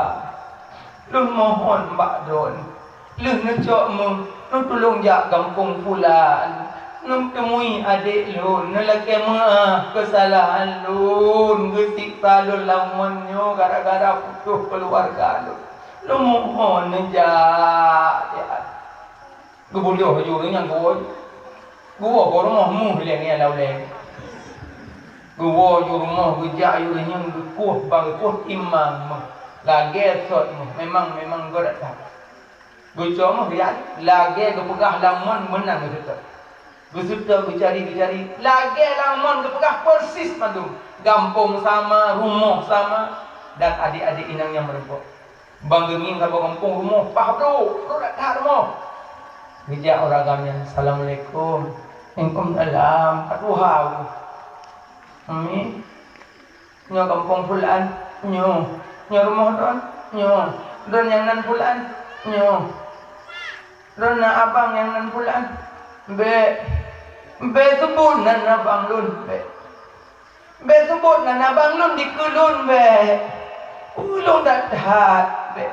Lôn mohon bak droeneuh, lheueh neucok meuh, neutulông jak gampông fulan, neuteumui adék lôn, neulakée meuáh keusalahan lôn, geuseksa lôn lam mon nyoe gara-gara putôh keuluwarga lôn. Lôn mohon neujak, jak. Geubudoh ju ureueng nyan geuwoe. Geuwoe bak rumoh meuh lé ngieng lam ulée. Geuwoe ju rumoh, geujak ju ureueng nyan geukueh bang, geukueh timang meuh. Lagée sot meuh, memang, memang gét that. Geucok meuh rian, lagée geupeugah lam mon meunan geuseutôt. Geuseutôt, geucari, geucari, lagée lam mon geupeugah persis mandum. Gampông sama, rumoh sama, dan adék-adék inong nyang meureumpok. Bang geungieng saboh gampông rumoh, paih brôk, brôk that-that rumoh. Geujak ureueng agam nyan, "Assalamualaikum." "Waalaikumsalam." "Pat tuha?" "Umi." "Nyoe gampông fulan." "Nyoe." "Nyoe rumoh droen?" "Nyoe." "Droen nyang nan fulan?" "Nyoe." "Droen na abang nyang nan fulan?" "Bék." "Bék seubut nan abang lôn, bék." "Bék seubut nan abang lôn dikeue lôn, bék." "Ulôn that-that, bék."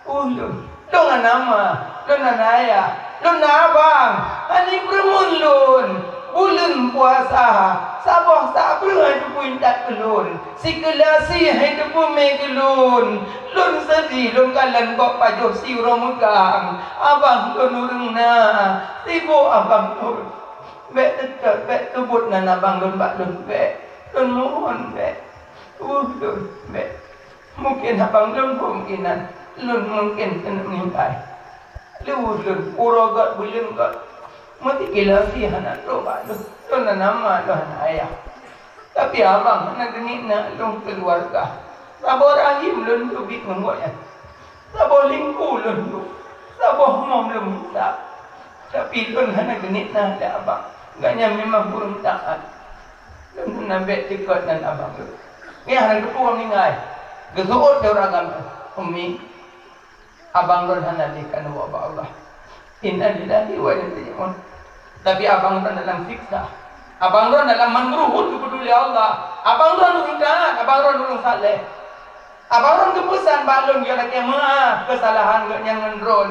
"Ulôn, lôn hana ma, lôn hana ayah, lôn na abang, hana ipeureumeun lôn. Buleuen puasa, saboh saát breueh hana teupeu intat keu lôn, sikeula sie hana teupeu mé keu lôn. Lôn seudeh, lôn kalon gob pajoh si uroe meugang. Abang lôn ureueng na, sibok abang lôn." "Bék teutot, bék seubut nan abang lôn bak lôn, bék. Lôn mohon, bék. Ulôn, bék. Mungken abang lôn, mungken nan lôn mungken keuneuk meuninggai. Lôn, lôn, uroe gét, buleuen gét. Meusikila sie hana trok bak lôn. Lôn hana ma, lôn hana ayah. Tapi abang hana geuneuk na lôn keuluwarga. Saboh rahim lôn teubiet ngon gobnyan. Saboh lingku lôn duek, saboh mom lôn hisab. Tapi lôn hana geuneuk na lé abang. Gobnyan memang ureueng taát. Lôn hana bék teutot nan abang lôn." Nyan hana geupeu meuninggai. Geuseuôt lé ureueng agam, "Umi, abang lôn hana lé, ka neuwoe bak Allah." Inna lillahi wa inna ilaihi raji'un. Tapi abang droen dalam siksa. Abang droen dalam man meuruhot geupeuduli Allah. Abang droen ureueng taat, abang droen ureueng saleh. Abang droen geupeusan bak lôn, "Geuh lakée meuáh keusalahan geuh nyan ngon droen."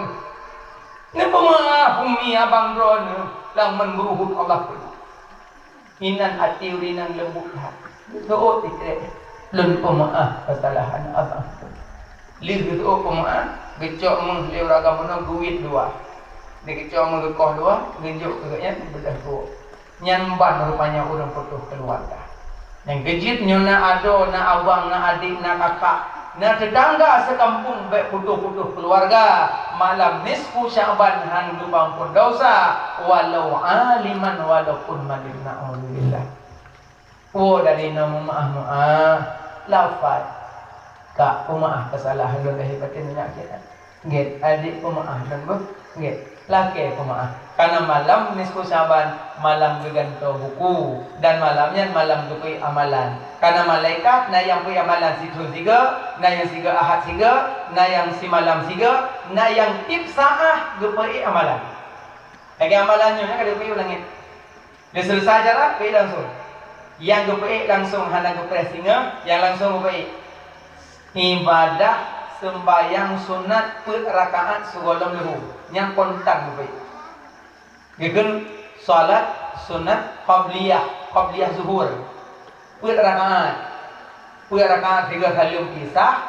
Neupeumeuáh umi abang droen lam man meuruhot Allah. Inan até ureueng inong leumbot that. Geuseuôt sikrek, "Lôn peumeuáh keusalahan abang." Lheueh geuseuôt peumeuáh, geucok meuh lé ureueng agam bunoe geuwét dua. Di geucok meuh geukoh dua, geujok keu gobnyan beudôh dua. Nyan ban rupanya ureueng putôh keuluwarga. Nyang keujeuet nyoe na adoe, na abang, na adék, na kakak, na teutangga seukampông bék putôh-putôh keuluwarga. Malam nisfu Sya'ban han geupeuampôn desya, walau aliman, walaupun malém. Na'udzubillah. Woe dari nyoe meuáh-meuáh, lafai, "Kak, peumeuáh keusalahan lôn lahé batén nyoe akhirat." "Gét, adék, peumeuáh lôn beuh." "Gét, lakée peumeuáh." Kareuna malam nisfu Sya'ban, malam geugantoe buku, dan malam nyan malam geupeuék amalan. Kareuna malaikat na nyang peuék amalan sithon sigoe, na nyang sigoe Ahad sigoe, na nyang simalam sigoe, na nyang tieb saát geupeuék amalan. Lagèe amalan nyoe, nyan ka geupeuék u langèt. Lheuh seuleusoe acara, peuék langsông. Nyang geupeuék langsông hana geupreh singoh, nyang langsông geupeuék. Ibadah seumbahyang sunat peuet rakaat sigohlom leuhô, nyang kontan geupeuék. Geukheun salat sunat qabliyah, qabliyah zuhur. Peuet rakaat. Peuet rakaat sigoe saleuem pih sah,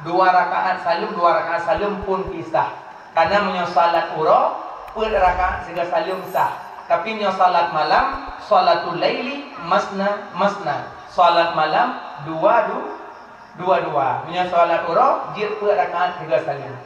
dua rakaat saleuem, dua rakaat saleuem pun pih sah. Karena meunyoe salat uroe, peuet rakaat sigoe saleuem sah. Tapi meunyoe salat malam, salatul laili masna masna. Salat malam dua du-, dua dua. Meunyoe salat uroe, jeuet peuet rakaat sigoe saleuem.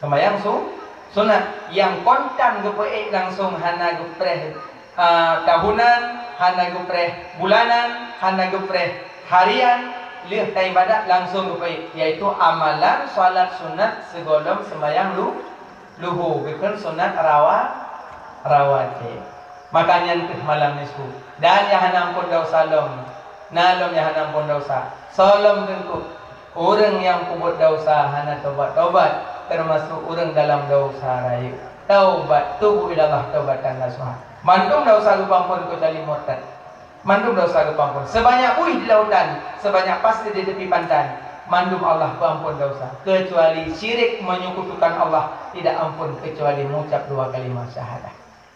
Seumbahyang su-, sunat nyang kontan geupeuék langsông, hana geupreh, a, tahunan, hana geupreh bulanan, hana geupreh harian, lheuh taibadat langsông geupeuék, yaitu amalan salat sunat sigohlom seumbahyang lu-, leuhô, geukheun sunat rawa-, rawatib. Maka nyan kheueh malam nisfu. Dan nyang hana ampôn desya lom, na lom nyang hana ampôn desya. Soe lom teungku? Ureuëng nyang peubuet desya hana tobat-tobat, teumasok ureuëng dalam desya rayeuk. Taubat, tubu ilallah taubatan nasuha. Mandum desya geupeuampôn keucuali murtad. Mandum desya geupeuampôn. Sebanyak buih di lautan, sebanyak pasir di tepi pantai, mandum Allah peuampôn desya. Keucuali syirik, menyekutukan Allah, tidak ampun keucuali mengucap dua kalimat syahadat.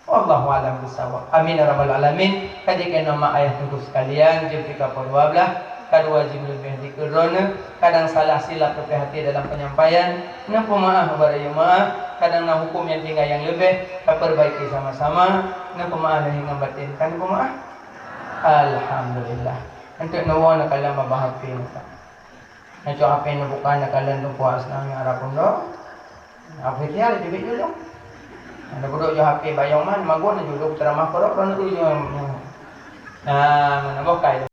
Wallahu a'lam bishawab. Amin ya rabbal alamin. Ka jikheun mak ayah teungku sekalian, jeuem pih ka poh dua belas, ka dua jeuem leubeh dikeue droeneuh, kadang salah silap leubeh até dalam penyampaian, neupeumaáh bak rayeuk meu'ah, kadang na huköm nyang tinggai nyang leubeh, ka perbaiki sama-sama, neupeumaáh lahé ngon batin, ka neupeumaáh. Alhamdulillah. Enteuk neuwoe neukalon babah api neuka. Neucok H P neubuka neukalon Teungku Asnam nyang arapun do. Apa dia ada duit dulu? Ada budok jo H P bayong man, magun na juduk ceramah korok, korok dulu nyoe. Nah, mana boh kai.